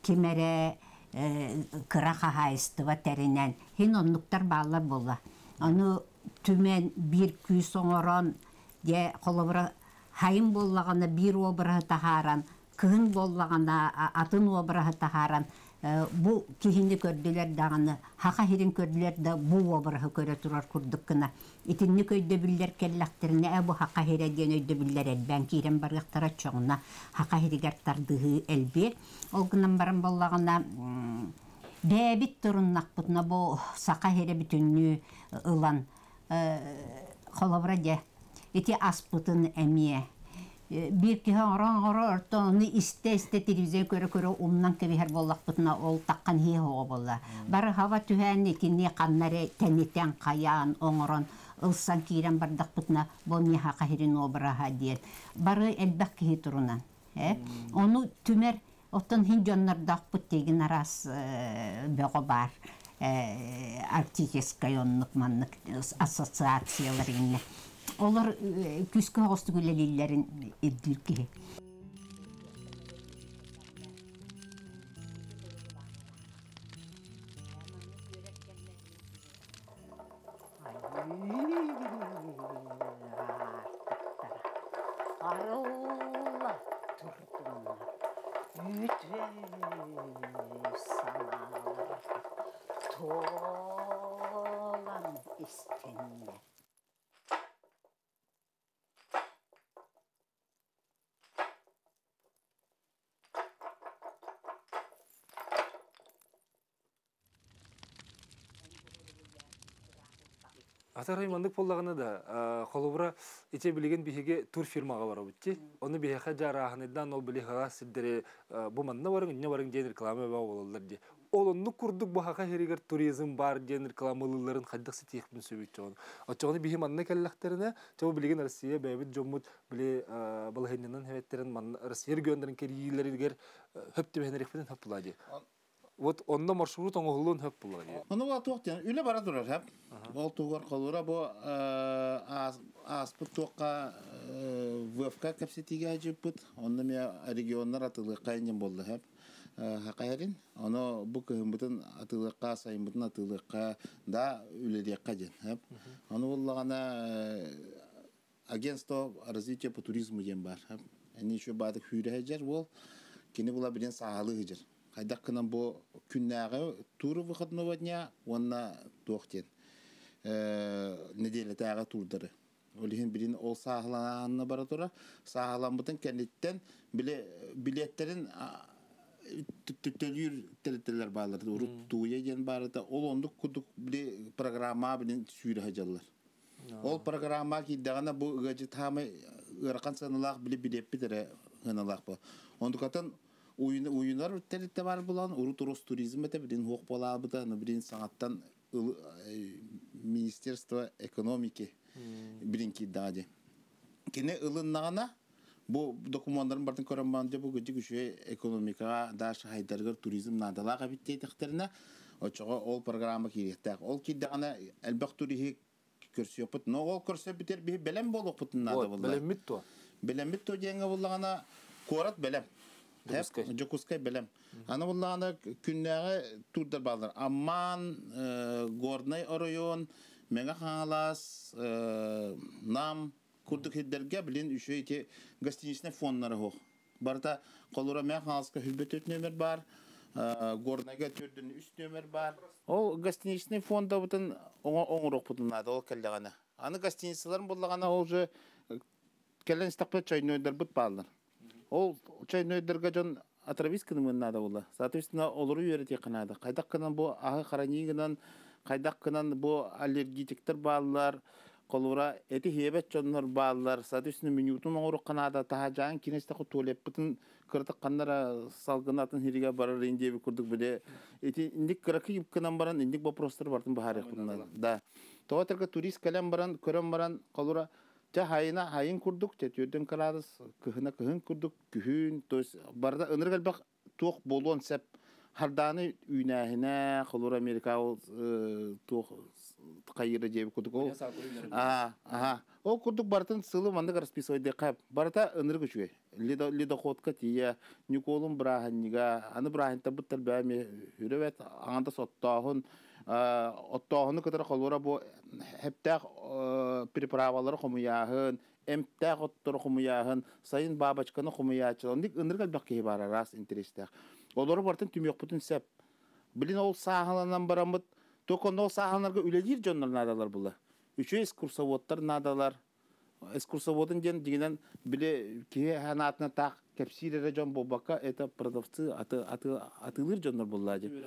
ким эрэ кыра хаһаайыстыба тэринэн, хин оннуктар бааллар буолла. Ону түмэн биир күүс оҥорон, дьэ холобура хайын буоллаҕына биир обраһы таһааран, кыһын буоллаҕына атын обраһы таһааран, бу киһини көрдүлэр даҕаны, хаха хирин көрдүлэр да бу обраһы көрө турар курдук гына. Итинник өйдөбүллэр кэллэхтэринэ бу хаха хирэ диэн өйдөбүллэр элбээн киирэн барыахтара чоҕуна хаха хиригэр тардыһыы элбиэ. Ол гынан баран буоллаҕына бэйэбит туруннахпытына бу саха хирэ бүтүннүү ылан холобура дьэ ити аспытын эмиэ биир киһи оҥорон-оҥоро ортон ону истэ-истэ телевизор көрө-көрө умнан кэбиһэр буоллахпытына ол таххан иһиэ оҕо буолла. Бары хаба түһээн итини ханна эрэ тэнитэн хайаан оҥорон ылсан киирэн бардахпытына бу миэхэ хаһирин обраһа диэн бары элбэх киһи турунан. Ону түмэр оттон хин дьоннордоохпут тегин араас бөҕө баар. Арктическай оннук маннык ассоциациялар инне. Олор күскө оҕостук үлэлииллэрин ирдүүр киһи. Арылла турдуннар үтүө санаалар туолан истиннэр. Атарай маннык буоллаҕына да, холобура, ити билигин биһиги турфирмаҕа барабыт дии. Ону биһиэхэ дьаарааһыныйдаан ол били ыраас сирдэри бу манна барыҥ, инньэ барыҥ диэн реклама бөҕө буолаллар дии. Ол оннук курдук бу Саха сиригэр туризм баар диэн рекламалыылларын хайдах ситиэхпин сөбүй чоҕун. Оччоҕуна биһи манна кэллэхтэринэ, чэ бу билигин Россия бэйэбит дьоммут били балаһыанньанан эбэттэрин манна Россия регионнарын кэрийиилэригэр хөп түбэһинэриэхпитин хөп буолаа дии. Вот онно маршрут оҥоһуллуон хөп буолар дии. Ону ол туох диэн үлэ бара турар хөп. Ол тугар холура бу ааспыт туохха ВФК кэпсэтиигэ дьыппыт. Онно эмиэ регионнар атылыахха иннин буолла хөп. Хакайрин. Ону бу кыһыммытын атылыахха, сайыммытын атылыахха да үлэлиэххэ диэн хөп. Ону буллаҕына агентство развития по туризму диэн баар. Они еще баатык хүүрэ сылдьар уол. Кини була билин сааһылыы сылдьар. Хайдах гынан бу күннээҕи туры выходного дня уонна туох диэн неделятааҕы туурдары. Ол иһин билин ол сааһыланаанна бара тура. Сааһыламмытын кэнниттэн били билиэттэрин төлүүр тэрилтэлэр бааллар. Урут Тууя диэн баарыта. Ол оннук курдук били программа билин сүүрэ сылдьаллар. Ол программа киирдэҕинэ бу ыалдьыт хаамай ыарахан сыаналаах били билиэппит эрэ сыаналаах бу. Онтукатын уйунар тэрилтэ бар булан урут Ростуризм этэ билин хуох буолаабыта, но билин саҥаттан Министерство экономики билин киирдэҕэ дии. Кини ылыннаҕына бу докумуоннарын бартын көрөн баран дьэ бу кырдьык үчүгэй экономикаҕа дальше хайдарыгар туризм наадалаах эбит диэтэхтэринэ оччоҕо ол программа киириэхтээх. Ол киирдэҕинэ элбэх туриһы көрсүөхпүт. Но ол көрсөбүтэр биһи бэлэм буолуохпутун наада буолла. Бэлэммит туо? Бэлэммит туо диэҥҥэ буллаҕына куорат бэлэм. Дьокуускай. Дьокуускай бэлэм. Аны буллаҕына күннээҕи туурдар бааллар. Амман, Горнай оройуон, Мэҥэ Хаҥалас, Нам курдук сирдэргэ билин үчүгэй ити гостиничнай фоннара суох. Барыта холура Мэҥэ Хаҥаласка 104 нүөмэр баар, Горнайга 403 нүөмэр баар. Ол гостиничный фондабытын оҥоруохпутун наада ол кэллэҕинэ. Аны гостиницаларын буллаҕына ол уже кэлэн истэхпит чайнойдарбыт бааллар. Ол чайнойдарга дьон отравись гынымын наада буолла. Соответственно, олору үөрэтиэххэ наада. Хайдах гынан бу аһы хранить гынан, хайдах гынан бу аллергетиктер бааллар, холура эти хиэбэт дьоннор бааллар, соответственно, менютун оҥоруохха наада. Таһаадьаан кинестэху туалеппытын кыратык ханнара салгынатын хиригэ барар диэби курдук биле ити инник кыракый гынан баран инник вопростар бартын баһаарыахпытын наада. Да. Тоҕо этэргэ турист кэлэн баран, көрөн баран, холура чэ хайына хайын курдук, чэ түөрдөн кыраадыс, кыһына кыһын курдук, күһүн, то есть барыта ынырык элбэх туох буолуон сөп. Хардааны үүнээһинэ, холура Америка ол туох хайыра диэби курдук ол. Аха. Ол курдук барытын сылы маннык расписывайдыахха барыта ынырык үчүгэй. Ледоходка тиийэ, Ньукуолун бырааһынньыга, аны бырааһынньыктарбыт бэйэм үрөбөт, аҥардас оттооһун, оттооһуну кытары холура бу хептээх приправалары хомуйааһын, эмтээх оттору хомуйааһын, сайын бабочканы хомуйааччы, оннук ынырык элбэх киһи баар араас интэриэстээх. Олору барытын түмүөхпүтүн сөп. Билин ол сааһыланан бараммыт, только ол сааһыланарга үлэлиир дьоннор наадалар була. Үчүгэй экскурсоводтар наадалар. Экскурсоводун диэн дьиҥинэн били киһи санаатына таах кэпсиир эрэ дьон буолбакка, это продавцы атыылыыр дьоннор буоллаа дии.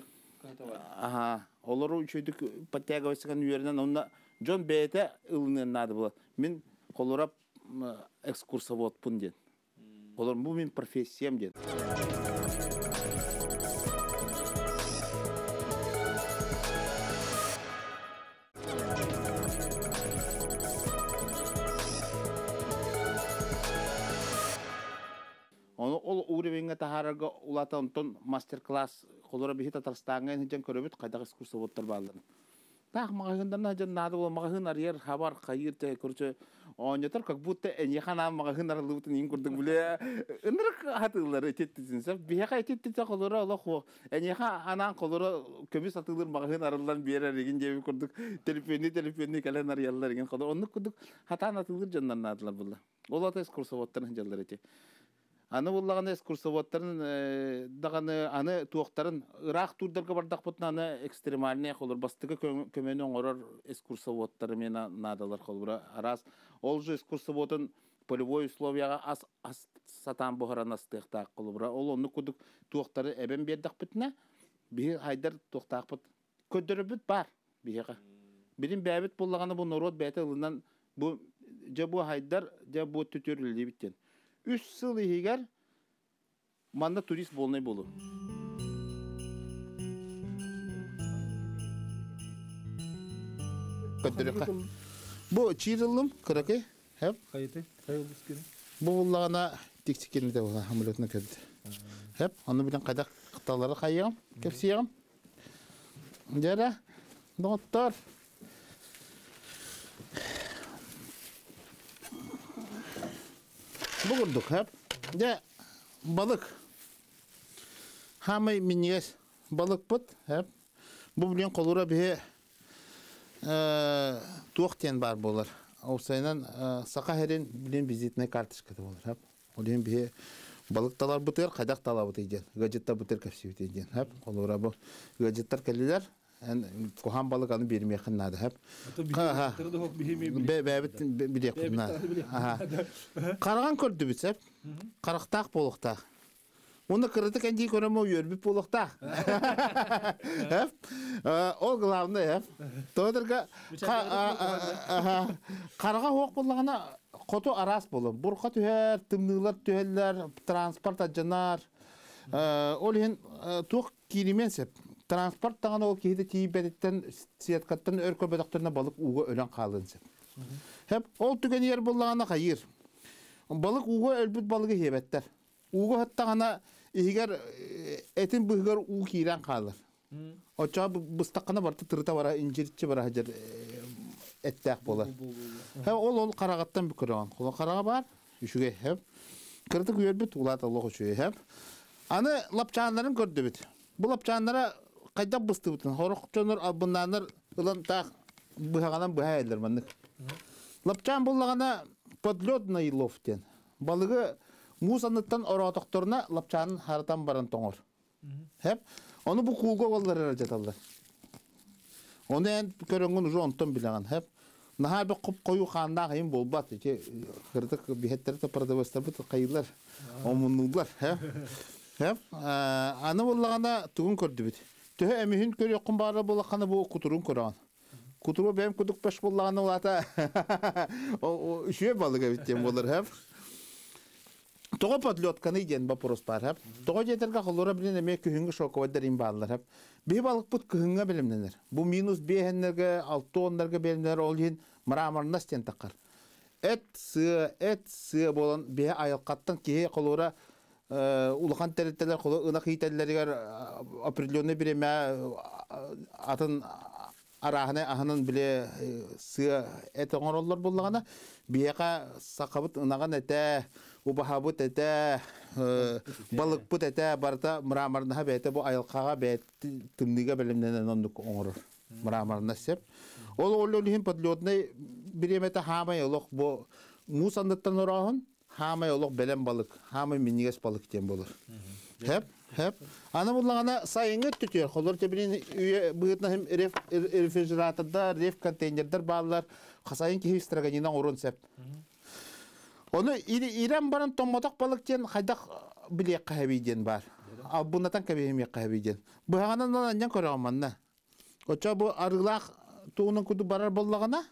Аха, олору үчүгэйдик подтягивайсыган үөрэнэн онно дьон бэйэтэ ылыныан наада буолар. Мин холура экскурсоводпун диэн. Олор бу мин профессиям диэн. Ону ол уровеньга таһаарарга улата онтон мастер-класс Холобура биһи Татарстаҥҥа сылдьан көрөбүт хайдах экскурсоводтар баалларын. Таах маҕаһыыннарна дьон наада буолан маҕаһыын арыйар, хабар, хайыыр те короче оонньотор, как будто эйиэхэ анаан маҕаһыын арыллыбытын иин курдук билэ ынырык хатыыллар ититтитин сөп. Биһиэхэ ититтитэ холоро олох хуох. Эйиэхэ анаан холоро көмүс атыылыр маҕаһыын арыллан биэрэр игин диэбит курдук телефонни телефонни кэлэн арыйаллар игин холоро. Оннук курдук хатаан атыылыр дьоннор наадалар булла. Ол ата экскурсоводтарын сылдьаллар ити. Аны буллаҕына экскурсоводтарын даҕаны аны туохтарын ыраах туурдарга бардахпытына аны экстремальнай холобур бастакы көмөнү оҥорор экскурсоводтар эмиэ наадалар холобура араас ол же экскурсоводун полевой условияҕа ас ас сатаан буһаран астыахтаах холобура ол оннук курдук туохтары эбэн биэрдэхпитинэ биһи хайдар туохтаахпыт көрдөрөрбүт баар биһиэхэ. Билин бэйэбит буллаҕына бу норуот бэйэтэ ылынан бу дьэ бу хайдар дьэ бу түтүр үлэлиибит диэн. Үс сыл иһигэр манна турист буолнай буолу. Көрдөрүөххэ. Бу чиир ыллым кыракый. Хэп. Хайыты? Хайыл бускин. Бу буллаҕына тиксиккин була самолетна көрдө. Хэп, ону билэн хайдах кыталары хайыам, кэпсиэҕим. Дьэ доҕоттор. Бу курдук, хэп. Дьэ, балык. Хаамай минньигэс балыкпыт, хэп. Бу билин холура биһи туох диэн баар буолар. Уопсайынан саха сирин билин визитнай карточката буолар, хэп. Ол иһин биһи балык таларбытыгар хайдах талабытый диэн, ыалдьыттарбытыгар кэпсиибитий диэн. Хэп, холобура бу ыалдьыттар кэллилэр, эн куһаан балык аны биэримиэххин наада, хэп. Бэбит билиэхпит наада. Хараҕан көрдүбүт, сэп. Харахтаах буолуохтаах. Уонна кыратык эндии көрөмө үөрбүт буолуохтаах. Ол главное, Тоҕо хараҕа суох буоллаҕына хоту араас буолар. Бурха түһэр, тымныылар түһэллэр, транспорт алдьанар. Ол иһин туох кииримиэн сөп. Транспорт даҕаны ол киһитэ тиийбэтиттэн сеткаттан өр көрбөтөхтөрүнэ балык ууга өлөн хаалыан сөп. Хэп ол түгэнигэр буоллаҕына хайыыр. Балык ууга өлбүт балыгы иһиэбэттэр. Ууга сыттаҕына иһигэр этин быһыгар уу киирэн хаалар. Оччоҕо быстаххына барыта тырыта бара инжирчи бара сылдьар эттээх буолар. Ол ол хараҕаттан бүкүрөҕүн. Холо хараҕа баар, үчүгэй хэп. Кыратык үөрбүт, улаат олох үчүгэй хэп. Аны лапчааннарын көрдүбүт. Бу лапчааннара хайдах быстыбытын, хорох дьоннор албыннааннар ылан таах быһаҕынан быһа эллэр маннык. Лапчаан буллаҕына подледный лов диэн. Балыгы муус анныттан ороотохторуна лапчаанын харатан баран тоҥор. Хэп. Ону бу куулга уоллар эрэ дьаталлар. Ону эн көрөҥҥүн уже онтон билэҕин. Хэп. Наһаа бик хоп-хойуу хааннаах иһин буолбат. Ити кырдык биһэттэри да продавецтарбыт хайыылар, омуннууллар. Хэп. Хэп. Аны буоллаҕына тугун көрдүбүт. Төһө эмиһин көрүөххүн баара буоллаххына бу кутурун көрөҕүн. Кутуру бэйэм кудук бэш буоллаҕына улаата үчүгэй балык эбит диэн буолар. Хэп. Тоҕо подлетканы диэн вопрос баар хэп. Тоҕо диэтэргэ холура билин эмиэ күһүҥҥү шоковайдар им бааллар хэп. Биһи балыкпыт кыһыҥҥа бэлэмнэнэр. Бу минус биэһэннэргэ, алта уоннарга бэлэмнэнэр, ол иһин мраморнас диэн таххар. Эт сыа, эт сыа буолан биһи айылҕаттан киһи холура улахан тэрилтэлэр холу ынах иитэллэригэр определенный бириэмэ атын арааһынай аһынан били сыа эт оҥороллор буоллаҕына, биһиэхэ сахабыт ынаҕын этэ, убаһабыт этэ, балыкпыт этэ барыта мраморнаһа бэйэтэ бу айылҕаҕа бэйэтэ тымныыга бэлэмнэнэн оннук оҥорор мраморнас сеп. Ол ол иһин подледный бириэмэтэ хаамай олох бу муус анныттан орооһун хаамай олох бэлэм балык, хаамай минньигэс балык диэн буолар. Хэп, хэп. Аны буллаҕына сайыҥҥы өттүтүгэр холор тэбинин үйэ быһыытынан рефрижератордар, реф контейнердар бааллар. Сайын киһи строганина оҥоруон сөп. Ону ирэн баран томмотох балык диэн хайдах билиэххэ хэбий диэн баар. Албыннатан кэбиһимиэххэ хэбий диэн. Быһаҕынан анньан көрөҕүн манна. Оччо бу арыылаах тугунан курдук барар буоллаҕына,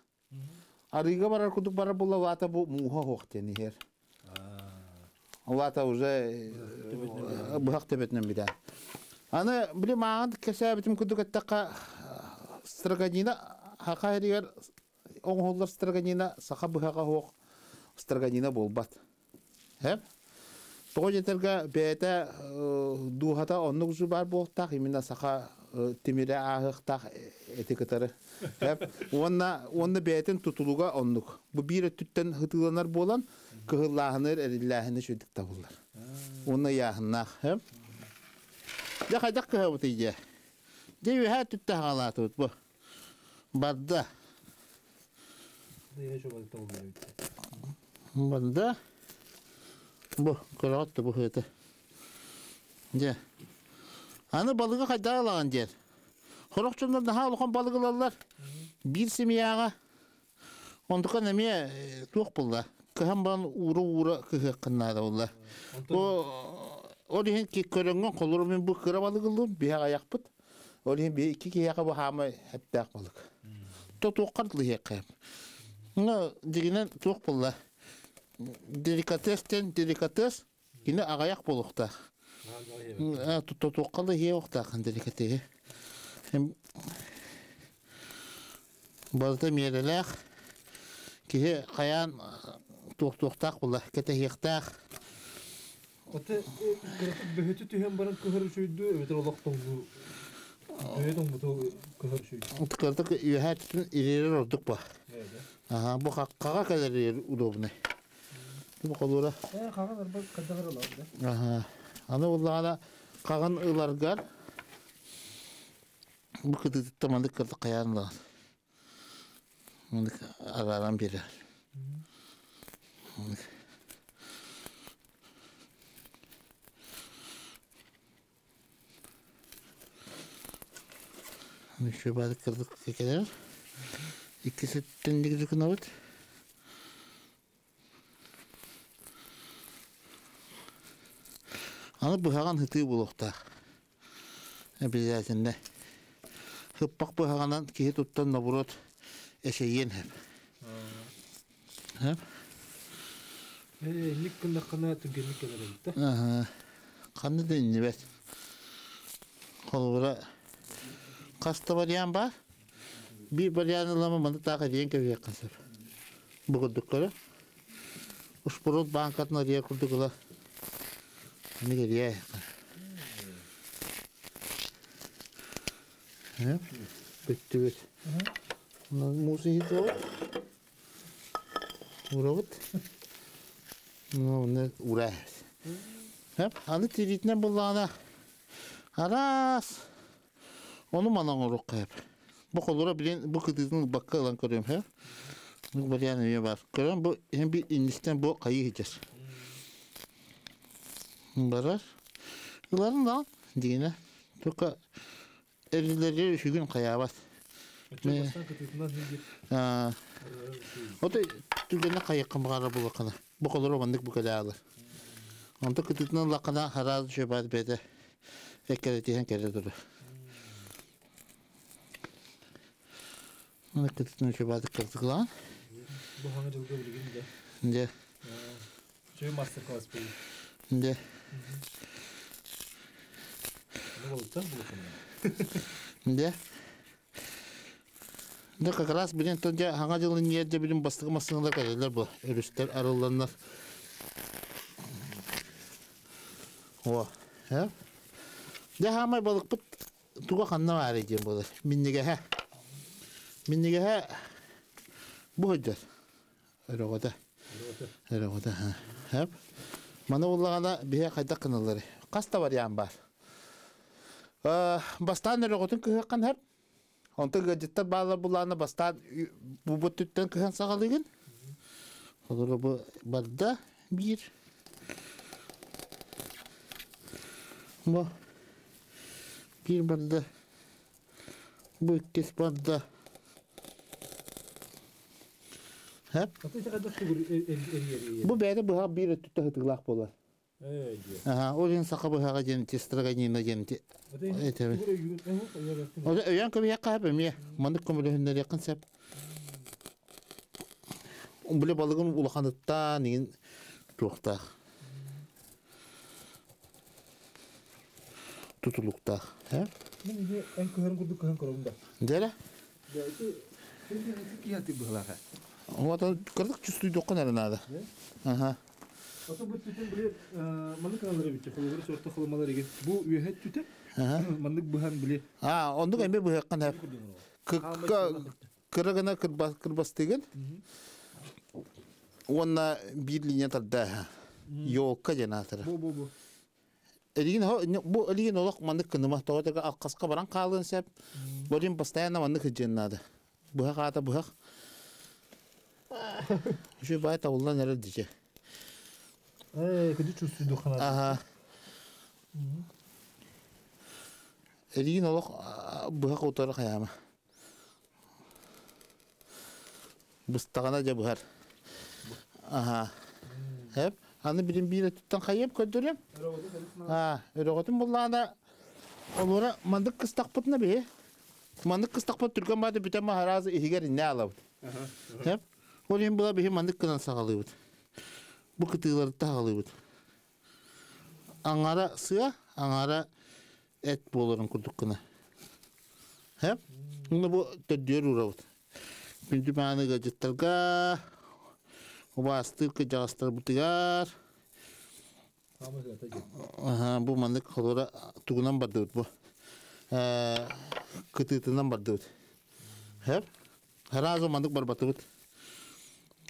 Арыыга барар курдук барар буолла, улаата бу мууһа оһох диэн иһэр. Улаата уже быһах төбөтүнэн бүтэн. Аны били мааҕын кэсээбитим курдук эттэххэ, строганина хаха иһигэр оҥоһуллар строганина саха быһаҕа оһох строганина буолбат. Хэп? Тоҕо диэтэргэ бэйэтэ дууһата оннук баар буолуохтаах, именно саха тимирэ ааһыахтаах эти кытары. Уонна уонна бэйэтин тутулуга оннук. Бу биир өттүттэн хытыыланар буолан, кыһыллааһыныр, эриллээһини үчүгдүк табыллар. Уонна ыйааһыннаах. Дьэ хайдах кыһабытый дьэ? Дьэ үөһээ өттүттэн хаалаатыбыт бу. Барда. Барда. Бу көрөҕүт да бу хыты. Дьэ. Аны балыгы хайдах ылаҕын диэн. Сорох дьоннор наһаа улахан балык ылаллар. Биир семьяҕа. Онтукан эмиэ туох булла? Кыһан баран уура-уура кыһыаххын наада булла. Бу ол иһин көрөҥҥүн холору мин бу кыра балык ыллым, биһэх айахпыт. Ол иһин биһи икки киһиэхэ бу хаамай эптээх балык. То туоххар дылыһыахха. Ну, дигинэн туох булла? Деликатес диэн деликатес кини аҕайах буолуохтаах. Туохха да иһиэхтаах деликатеһи. Барыта миэрэлээх. Киһи хайаан туохтуохтаах була, кэтэһиэхтээх. Оте кыратык бөһүтү түһэн баран кыһар үчүйдүү эбэтэр олох тоҥуу бөһү тоҥмуту кыһар үчүйдүү. Кыратык үөһээ түтүн ириэрэр ордук ба. Аха, бу хаҕа кэлэр удобный. Бу холура. Э, хаҕан арба каддагар ылар да. Аха. Аны буллаҕына хаҕын ыларгар бу кытыытыттан маннык кырдык хайаан ылаҕын. Маннык арааран биэрэр. Маннык. Еще бары кырдык кэлэр. Иккис өттүн дигдикынабыт. Аны быһаҕын хытыы буолуохтаах. Обязательно. Хыппах быһаҕынан киһи туттан наоборот эсэйиэн сөп. Сөп? Инник гыннаххына түргэнник кэлэр эбит да. Аха. Ханна да иннибэт. Холобура хас да вариант баар. Биир вариант ылама маны таах эриэн кэбиһиэххэ сөп. Бу курдук көрө. Успуруут бааҥкатын арыйар курдук ыла. Аны эрийэ. Бүттүбүт. Муус иһит Урабыт. Уну ура. Аны тириитинэн буллаҕына араас Ону манан оҥоруохха сөп. Бу холура билин бу кытыытын ылбакка ылан көрүөм сөп. Бу вариант эмиэ баар. Көрөн бу иһин би иннистэн бу хайыы сылдьар. Барар. Ыларын да дигинэ. Только эрилери үсүгүн хайаабат. Ото түгэнэ хайыкка баҕара булакана. Бу холура маннык бу кэлэ Онто кытыытынан ыллаххына хараал үчүгэй бэйэтэ эккирэтиһэн кэлэ турар. Аны кытыытынан үчүгэй кырдыклаан. Бу хаҥа дьылга билигин да. Дьэ. Үчүгэй мастер-класс буолуо. Дьэ. Ну, болуттан булукун. Дьэ. Дьэ как раз билин тон дьэ хаҥа дьылын ньиэр дьэ билин бастакы массыыналар кэлэллэр бу өрүстэр арылланнар. О, э? Дьэ хаамай балыкпыт туга ханна баарый диэн буолар. Миннигэһэ. Миннигэһэ бу сылдьар. Өрөҕөтө. Өрөҕөтө. Хэп. Маны буллаҕына биһи хайдах гыналлар? Хас да вариант баар. Бастаан өрөҕөтүн кыһыаххын хэп. Онтон ыалдьыттар бааллар булаана бастаан бу түттэн кыһан саҕалыгын. Холоро бу барда биир. Бу биир барда. Бу иккис барда. Хэп. Бу бэйэтэ быһа биир өттүттэ хытыылаах буолар. Ол иһин саха быһаҕа диэн тестроганина диэн этэбин. Өйөөн көбүһүөххэ сөп эмиэ. Маннык көмөлөһүннэриэххин сөп. Били балыгын улаханыттан иҥин туохтаах. Тутулуктаах. Мин иһи эн кыһын курдук кыһын көрөбүн да. Дьэрэ? Киһи быһылаха. Вот кырдык чувствуйдуоххун эрэ наада. Аха. Ото бу түтүн били маннык аналар эбит холобур сорто холомалар еген. Бу үөһэ түтэ маннык быһан били. А, ондук эми быһаккан хеп. Кыра гына кырбастыгын. Уонна биир линия тарда. Ёлка диэн аатыра. Бу. Элигин бу элигин олох маннык кыныма тоҕо алқасқа баран хаалыан сөп. Болин постоянно маннык хыдьыан наада. Быһах аата быһах. Үчү бай табыллан эрэр диче. Кыды чувствую духана. Ага. Элигин олох быһах утары хаяма. Быстаҕана дьэ быһар. Аха. Хеп. Аны билин биир өттүттэн хайып көрдөрөм. Аа, өрөҕөтүн буллаана олора мандык кыстахпытына бии. Мандык кыстахпыт түргэн бааты бүтэн маһаразы иһигэр инне алабыт. Хеп. Ол иһин була биһи мандык кынан саҕалыыбыт. Бу кытыыларытта саҕалыыбыт. Аҥара сыа, аҥара эт буоларын курдук гына. Хеп. Муну бу төрдүөр уурабыт. Күндү мааны ыалдьыттарга, убаастыыр кырдьаҕастарбытыгар бу маннык холура тугунан бардыбыт бу кытыытынан бардыбыт. Хеп. Сразу маннык барбатыбыт.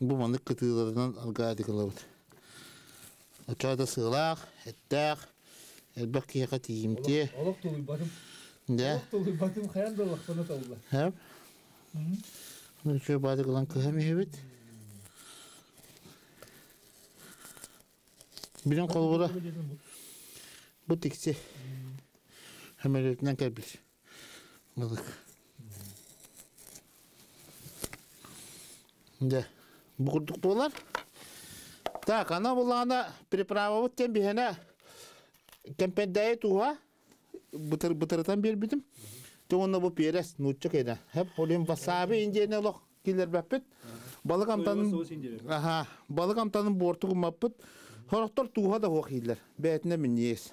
Бу маннык кытыыларынан аргаадик ылабыт. Оччоҕо да сыалаах, эттээх, элбэх киһиэхэ тиийимтиэ. Олох тулуйбатым. Да. Олох тулуйбатым, хайан да олохпуна толла. Хеп. Үчүгэй баадык ылан кыһам иһэбит. Билин холобура бу тикси хөмөлөтүнэн кэлбит балык. Дьэ, бу курдук буолар. Так, ана булаана приправабыт диэн биһэнэ кэмпэндээйи тууһа бытырытан биэрбитим. Те уонна бу перец нуучча кэнэ. Хеп, олин васаби индиэни олох киллэрбэппит. Балык амтанын аха, балык амтанын буорту гыммаппыт. Сорохтор тууһа да суох ииллэр. Бэйэтинэ минньигэс.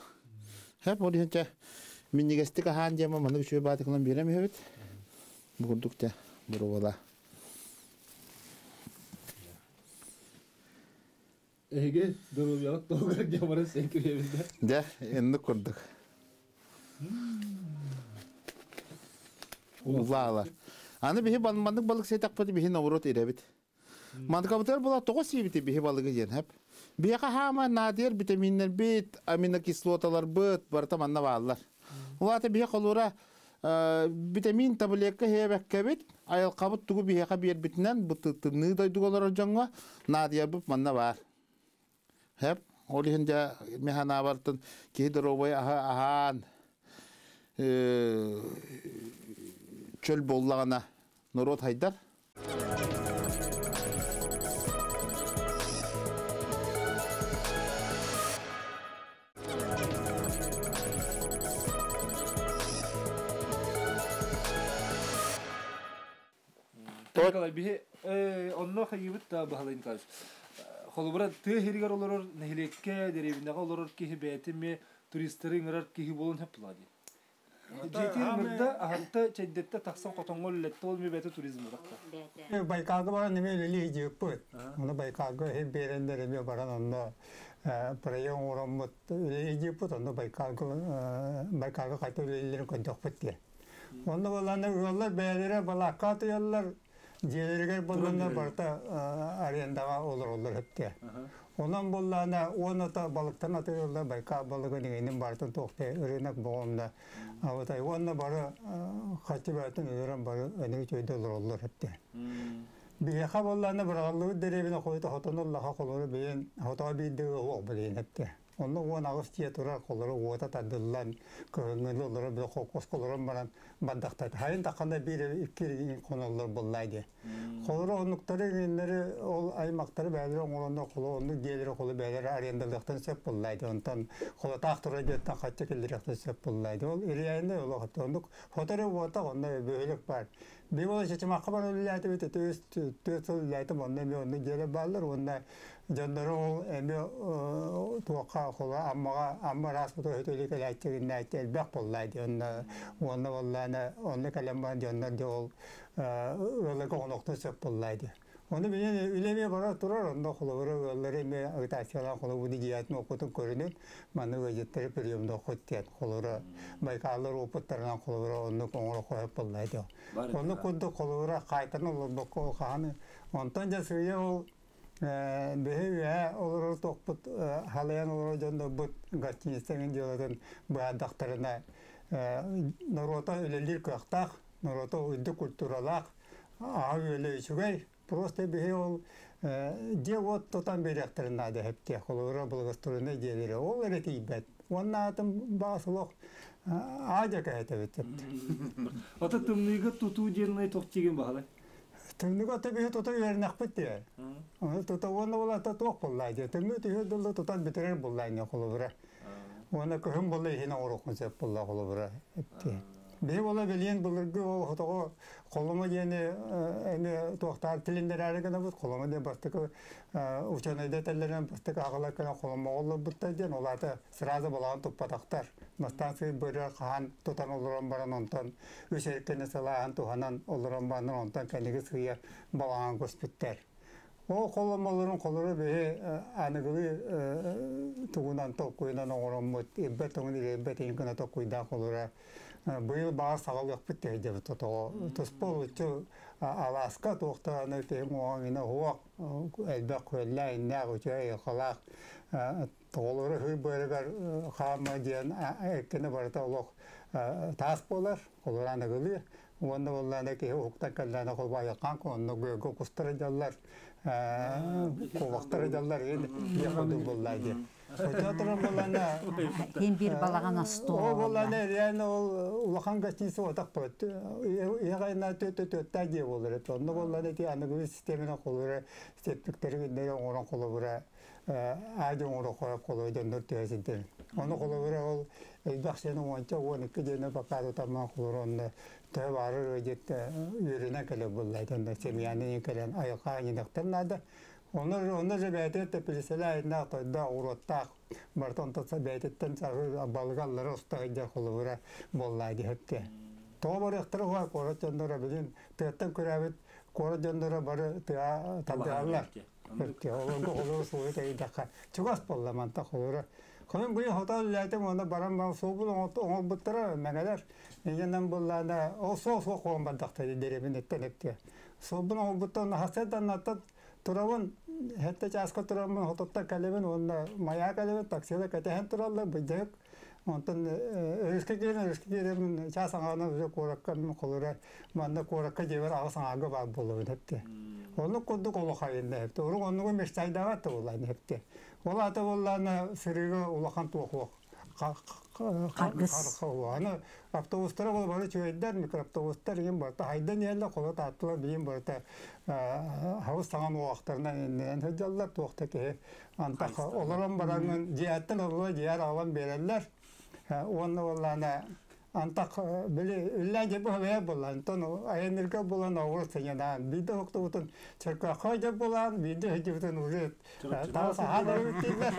Хеп, ол иһин чэ минньигэстик аһаан диэмэ маннык үчүгэй баатыкынан биэрэм үһүбүт. Бу курдук те буруола. Эһиги доруобуйаҕыт туһугар дьамары сен кириэбин да. Дьэ, инник курдук. Улаалар. Аны биһи маннык балык сиэтэхпит биһи норуот ирэбит. Манкабытыгар була тоҕо сиибити биһи балыгы диэн хэп. Биһиэхэ хаама наадыйар витаминнэрбит, аминокислоталарбыт барыта манна бааллар. Улаата биһи холура витамин таблетка иһээбэккэбит, айылҕабыт тугу биһиэхэ биэрбитинэн бу тымныы дойдуга олорор дьоҥҥо наадыйарбыт манна баар. Хэп, ол иһин дьэ механаабартын киһи доруобай аһа аһаан чөл буоллаҕына норуот хайдар. Николай, биһи онно хайыыбыт да Баһылай Николаевич. Холобура, тыа иһигэр олорор нэһилиэккэ, дэриэбинэҕэ олорор киһи бэйэтэ эмиэ туристары ыҥырар киһи буолан сөп буолаа дии. Дьиэтигэр ыҥырда, аһатта, чэйдэттэ, тахсан хотоҥҥо үлэлэттэ, ол эмиэ бэйэтэ туризм буолахта. Байкалга баран эмиэ үлэлии дьиэппит. Ону Байкалга иһин биэрэннэр эмиэ баран онно проект оҥороммут үлэлии дьиэппит, онно Байкалга Байкалга хайта үлэлииллэрин көрдөхпүт диye. Онно буоллаҕына ыаллар бэйэлэрэ балаакка атыйаллар, дьиэлэригэр буоллаҕына барыта арендаҕа олороллор өптө. Онон буоллаҕына уонна балыктан атыыллар Байкал балыгын иҥинин барытын туохтай рынок боҕомна абытай уонна бары хаччы бэйэтин өлөрөн бары аны үчүгэйдик олороллор өптө. Биһиэхэ буоллаҕына быраҕыллыбыт дэриэбинэ хойута хотон уллаха холору бэйэн хотоо биирдэ ыал билиэн өптө. Онно 18 дьиэ турар холору уота тардыллан, кыһыҥҥыны олоро бile холкуоска олорон баран бардахтар. Хайын таххана биир икки илин хоноллор буоллаа диye. Холору оннуктары иҥиннэри ол аймактары бээлери оҥороннор холо оннук дьиэлэри холо бээлери арендалыахтан сөп буоллаа диye. Онтон холотаах турар дьиэттэн хаччы киллэриэхтэн сөп буоллаа диye. Ол ириэйинэ олох оннук хотору уота онно бөһүлэк бар. Биир ол чычымахха баран үлэлээтибит, 4 сыл үлэлээтим, онно эмиэ оннук дьиэлэр бааллар уонна дьоннору ол эмиэ туохха холо Аммаҕа Амма ыраас өтөлү кэлээччи элбэх буоллаа дии онно уонна буоллаана онно кэлэн баран дьоннор дьэ ол ыалларга хонуохтун сөп буоллаа дии. Оны билен үлеме бара турар, онда холобура ыаллары эме агитациялаан холобуну дьиэтин опытын көрүнүн, маннык ыалдьыттары приемда хоттиэн холобура Байкаллар опыттарынан холобура оннук оҥоро хоһоп буолла этэ. Оннук курдук холобура хаайтан олорбокко хаһан онтон дьэ сыыйа ол биһи үөһэ олорор тохпут халайан олорор дьоннорбут гостиницаҥын дьыалатын быһаардахтарына норуота үлэлиир кыахтаах, норуота үрдүк культуралаах, аһа үөлэ үчүгэй. Просто биһи ол дьиэ-уот тутан биэриэхтэрин наада эһэптиэх, холобура благоустроеннай дьиэлэри ол эрэ тиийбэт. Уонна атын баҕас олох аадьа кэһэтэбит. Ата тымныыга тутуу диэн туох тиигин баһалай? Тымныыга ата биһи тута үөрэнэхпит диye. Оны тута уонна ол ата туох буллаа диye. Тымныы түһүөр дылы тутан бүтэрэр буллаа не холобура. Уонна кыһын булла иһин оҥоруоххун сөп булла холобура. Биһи буола билиэн былыргы ол хотоҕо холомо диэни эми туохтаар тилиннэрээри гынабыт. Холомо диэн бастакы ученайда этэллэринэн бастакы аҕалар кэлэн холомоҕо олорбуттар диэн ол аата сразу балаҕан туппатахтар. Бастаан сыыр бырыар хаһан тутан олорон баран онтон үс эркини сылааһын туһанан олорон баран онтон кэнниги сыыйа балаҕан көспүттэр. Ол холомолорун холору биһи аныгылыы тугунан толкуйунан оҥороммут ирбэт тоҥун ирбэт иһин гына толкуйдаах холоро быйыл баҕар саҕалыахпыт тэһидебит тотоҕо туспа олуччу алааска туохтааны киһи уоҕа уһуох элбэх күөллээх иннээх үчүгэй айылҕалаах тоҕолору хый быарыгар хаама диэн эркини барыта олох таас буолар холоро аныгылыы уонна буоллаана киһи уһуктан кэллээнэ холбоойоххаан онно гөөгө кустара дьаллар куобахтара дьаллар диэх курдук буоллаа диэн Очоторон буоллаана Ким бир балаҕан остуол. Ол буоллаана реально ол улахан гостиница отах бот. Иһэҕайна төттө дьиэ буолар эт. Онно буоллаана ити аныгы системене холура септиктэри гиннери оҥорон холобура аадьы оҥоро хорап холобура дьоннор түһэ сылдьар. Ону холобура ол элбэх сен уонча 12 диэни пока тутамман холобура онно төһө баарар ыдьыт үөрэнэн кэлэр буолла. Онно семьяны кэлэн айылҕа аньыныктан наада. Онно же бэйэтэ тэпилисэлээ тойдоох уруоттаах барыта онтон бэйэтиттэн саҕы балыгаллары уста сылдьар холобура буоллаа диһэпте. Тоҕо барыахтара уһа куорат дьонноро билин тыаттан күрээбит куорат дьонноро бары тыа тардыһаллар. Олорго холобура суолу тэйдэххэ чугас буолла манта холобура. Хойун быйыл хотон үлээтим уонна баран баран суолбун оҥорбуттара мэҥэлэр. Инньэнэн буоллаана ол суол суох буолан бардахта дэриэбинэттэн эптиэ. Суолбун оҥорбуттан хасыарданнаттан турабын хэтте чааска тураммын хотуттан кэлэбин уонна маяа кэлэбин таксида кэтэһэн тураллар быдьык. Онтон өрүскэ киирэн өрүскэ киирэммин чаас аҥаана уже куоракка холура манна куоракка дьиэбэр аҕыс аҥаарга баар буолабын эпте. Оннук курдук олох айынна эпте. Урук оннугу мечтайдаабат да буоллаан эпте. Ол ата буоллаана сырыыга улахан туох Харгыс. Аны автобустара бол бары чүөйдэр, микроавтобустар иин барыта хайдан иһэллэр, холо тааттылар биин барыта хабыс саҥан уоҕахтарынан иннинэн сылдьаллар, туохта киһи антах олорон бараҥҥын дьиэттэн ылла дьиэр аҕалан биэрэллэр. Уонна буоллаана антах били үллээн дьэ быһалайар буолла. Онтон айаннырга буолан оҕур сыньанаан биирдэ уһуктубутун чөркөөххө дьэ буолан биирдэ сылдьыбытын уже таас аһаан эбит дииллэр.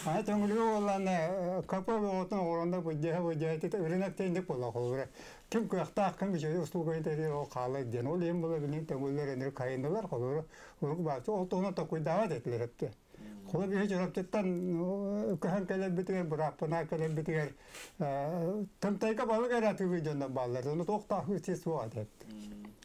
Ана төҥүлүгэ буоллаана КП оҕотун оҕоронда быдьаһа быдьаһа тите ырынак тэнник буолла холобура. Ким кыахтаах, ким үчүгэй услуганы тэрийэр ол хаалар диэн. Ол иһин була билин төҥүллэр энэр хайындылар холобура урук баачы ол туһунан токуйдаабат этилэр эпте. Холобур биһи Чурапчыттан көһөн кэлэрбитигэр, бырааппынаа кэлэрбитигэр тымтайга балык эрэ атыылыы дьоннор бааллар. Ону туохтаах үчү суох этэ.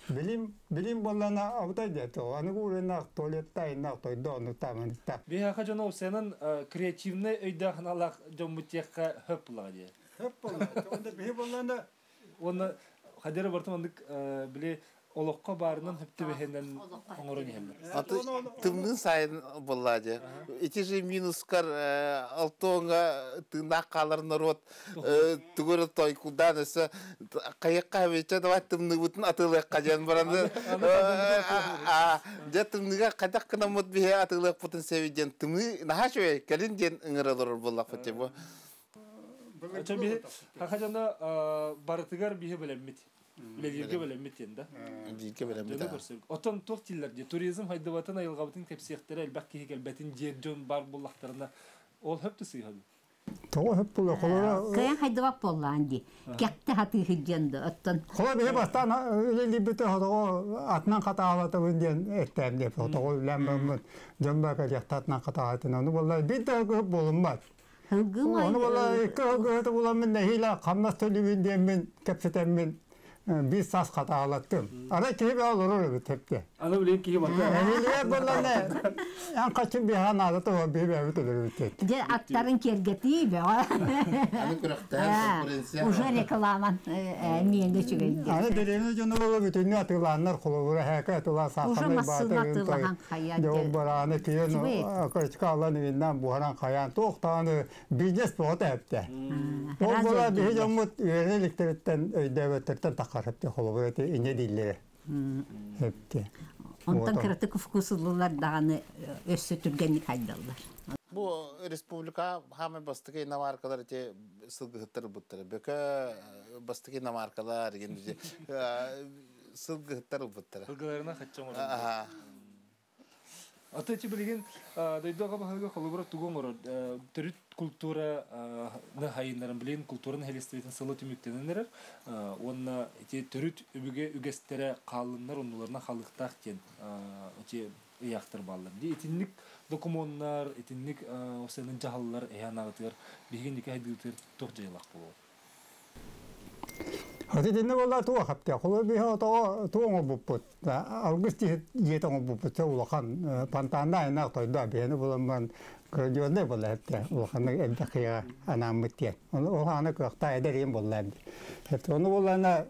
Билим, билим буоллана абытай диэт. Аныгы ууруннаах туалетта айыннаах тойдо ону тааманытта. Биһиэхэ дьоно сенан креативный өйдөөх аналаах дьоммут тиэххэ хөп булаҕа диye. Хөп буолла. Онда биһи буоллана Уонна хадера бартым оннук били олоххо баарынан хөптүбэһинэн оҥорон иһэллэр. Аты тымныы сайын буолла дьэ. Ити же минускар алтоҥа тыыннаах хаалар норуот тугу эрэ тойкудаан өссө хайыкка хэбиччэ давай тымныыбытын атыылыахха диэн баран дьэ тымныыга хайдах гынаммыт биһи атыылыахпытын сөбүй диэн тымныы наһаа үчүгэй кэлин диэн ыҥыра олорор буоллахпыт дьэ бу. Очо биһи хаха дьоно барытыгар биһи бэлэммит. Үлэлииргэ бэлэммит диэн да. Бииргэ бэлэммит. Дьону көрсөр. Оттон туох дииллэр дии туризм хайдыбатын айылҕабытын кэпсиэхтэрэ элбэх киһи кэлбэтин диэн дьон бар буллахтарына ол хөп да сыыһа. Тоҕо хөп була холора. Кыайан хайдыбат буоллаан дии. Кэхтэ хатыы сылдьан да оттон. Хола биһи бастаан үлэлиирбитэ хотоҕо атынан хатаалатабын диэн эттээн диэп хотоҕо үлээн бараммыт дьон баа кэлиэхтэ атынан хатаалатын ону буолла биир да кыһып буолуммат. Ону буолла икки кыһыты буламмын нэһиилэ хамнас төлүүбүн диэммин кэпсэтэммин биир саас хатаалаттым. Ана киһи баа олорор эбит тэпте. Аны билин киһи барда. Эһилиэ буолланы эн хачын биһа наада тоҕо биһи бэбит өлөрүбүт. Дьэ аттарын киэргэтии бөҕө. Аны күрэхтэһэр конкуренция. Уже рекламан миэнэ үчүгэйдик. Аны дэриэбинэ дьоно буола бүтүннүү атыылааннар холобура һээкэ атыылаан Уже сааханай массыына баата атыылаһан хайа дьон барааны киэн кырчка алан ииннэн буһаран хайаан туохтааны бизнес боҕо эпте. Ол буола биһи дьоммут үөрэнэ иликтэриттэн өйдөөбөттөртөн таххар эпте холобура эти иньэ дииллэрэ. Эпте. Онтон кыратык вкусуллулар даҕаны өссө түргэнник хайдаллар. Бу республика хамай бастакы иномаркалар ити сылгыһыттар ылбыттара. Бөкө бастакы иномаркалар деген сылгыһыттар ылбыттара. Сылгыларына хачча оҥорор. Ата ити билигин дойду аҕа баһылыга холобура тугу оҥорор? Төрүт культура хайыннарын билигин культура нэһилиэстибэтин сыла түмүктэнэн эрэр. Уонна ити төрүт өбүгэ үгэстэрэ хаалыннар оннуларына халыктаах диэн ити ыйаахтар бааллар. Ди итинник докумуоннар, итинник осенын дьаһаллар эһээн аҕытыгар биһиги ники хайдыытыгар туох дьайылаах буолуо? Ати динне буолла туох хапта. Холо биһи отоҕо туох оҥорбуппут. Алгыс дьиэтэ оҥорбуппут улахан фонтанна айнаах тойдо биһини буламман градионный буолла эпте улаханнык элбэх анааммыт диэн. Ол аана кыахта эдэр иин буолла эпте. Ону буоллана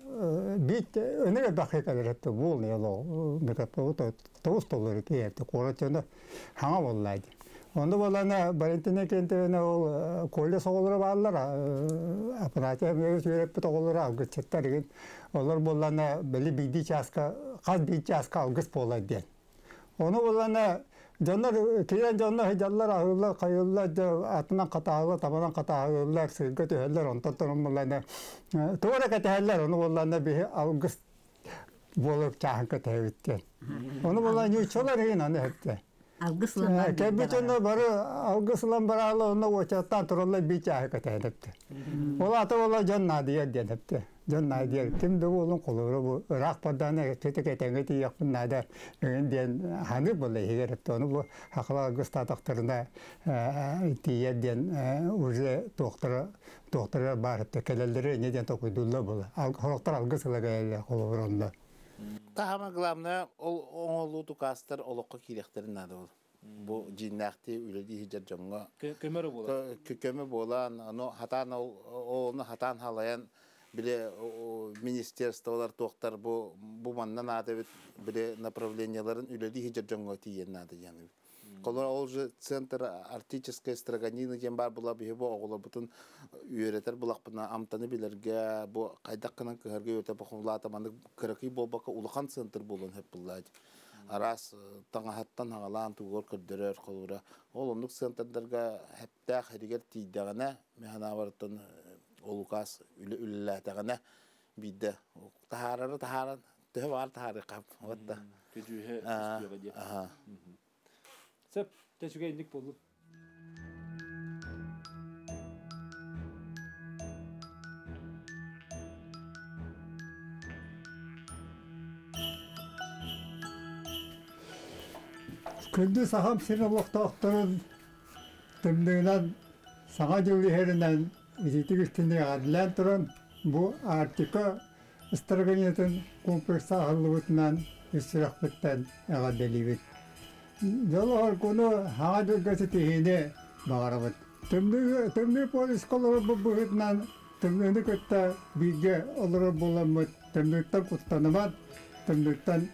бит өнөр элбэх кэлэр эпте буол не оло микрофон тоғыз толлар эпте куорат дьоно хаҥа буолла ди. Онно буоллана Валентина Кентовна ол колледж оҕолоро бааллар, аппаратия үөрэппит оҕолоро алгысчыттар игин. Олор буоллана били биирдии чааска, хас биир чааска алгыс буолар диэн. Ону буоллана дьоннор киирэн дьоннор сылдьаллар, аһыыллар, хайыыллар, атынан хатааһыллар, табанан хатааһыллар, сыырга түһэллэр, онтон туран буоллана тугу эрэ кэтэһэллэр, ону буоллана биһи алгыс буолар чааһын кэтэһэбит диэн. Ону буоллана ньууччалар игин аны эттэ. Алгыс ылан Кэлбит дьонно бары алгыс ылан бараалы онно уочараттаан тураллар биир чааһы кэтэһэн эптэ. Ол ата буола дьон наадыйар диэн эптэ. Дьон наадыйар. Ким да буолун холобура бу ыраах бардаана кэтэк этэҥҥэ тиийиэхпин наада эҥин диэн ханыыр буолла иһигэр эптэ. Ону бу хахала алгыстаатахтарына тиийэр диэн уже туохтара туохтара баар эптэ. Кэлэллэрэ инньэ диэн толкуйдууллар буола. Сорохтор алгыс ыла кэлэллэр холобура онно. Таһама главное ол оҥолуу тукаастар олоххо киириэхтэрин наада ол. Бу дьииннээхтии үлэлии сылдьар дьоҥҥо Көмөрө буолар. Көмө буолан, ону хатаан ону хатаан халайан били министерстволар туохтар бу бу манна наада эбит били направленияларын үлэлии сылдьар дьоҥҥо тиийэн наада диэн эбит. Колор ол же центр арктической строганины диэн бар була биһи бу оҕолорбутун үөрэтэр булахпына амтаны билэргэ бу хайдах гынан кыһарга үөрэтэ бохумлаата маннык кыракый буолбакка улахан центр буолуон сөп буллаат. Араас таҥаһаттан хагалаан тугугар көрдөрөр холура. Ол оннук центрдарга хэптээх хэригэр тиийдэҕинэ механабарыттан ол укаас үлэлээтэҕинэ биирдэ таһаарары таһааран төһө баар таһаарыахха вот да. Көдьүүһэ үстүөҕэ диэ. Сөп, тэчүгэйник болду. Күндү сахам сирин олохтоохторун тымныынан саҥа дьыл иһэринэн ититик истинник эҕэрдэлээн туран бу Арктика строганитын комплекса аһыллыбытынан ис сүрэхпиттэн эҕэрдэлиибит. Дьол оргуну хаҥа дьылга ситиһиини баҕарабыт. Тымныы, тымныы полюска олорорбут быһыытынан тымныыны кытта бииргэ олорор буоламмыт тымныыттан куттаныман, тымныыттан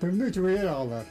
тымныы үчүгэйи аҕалар.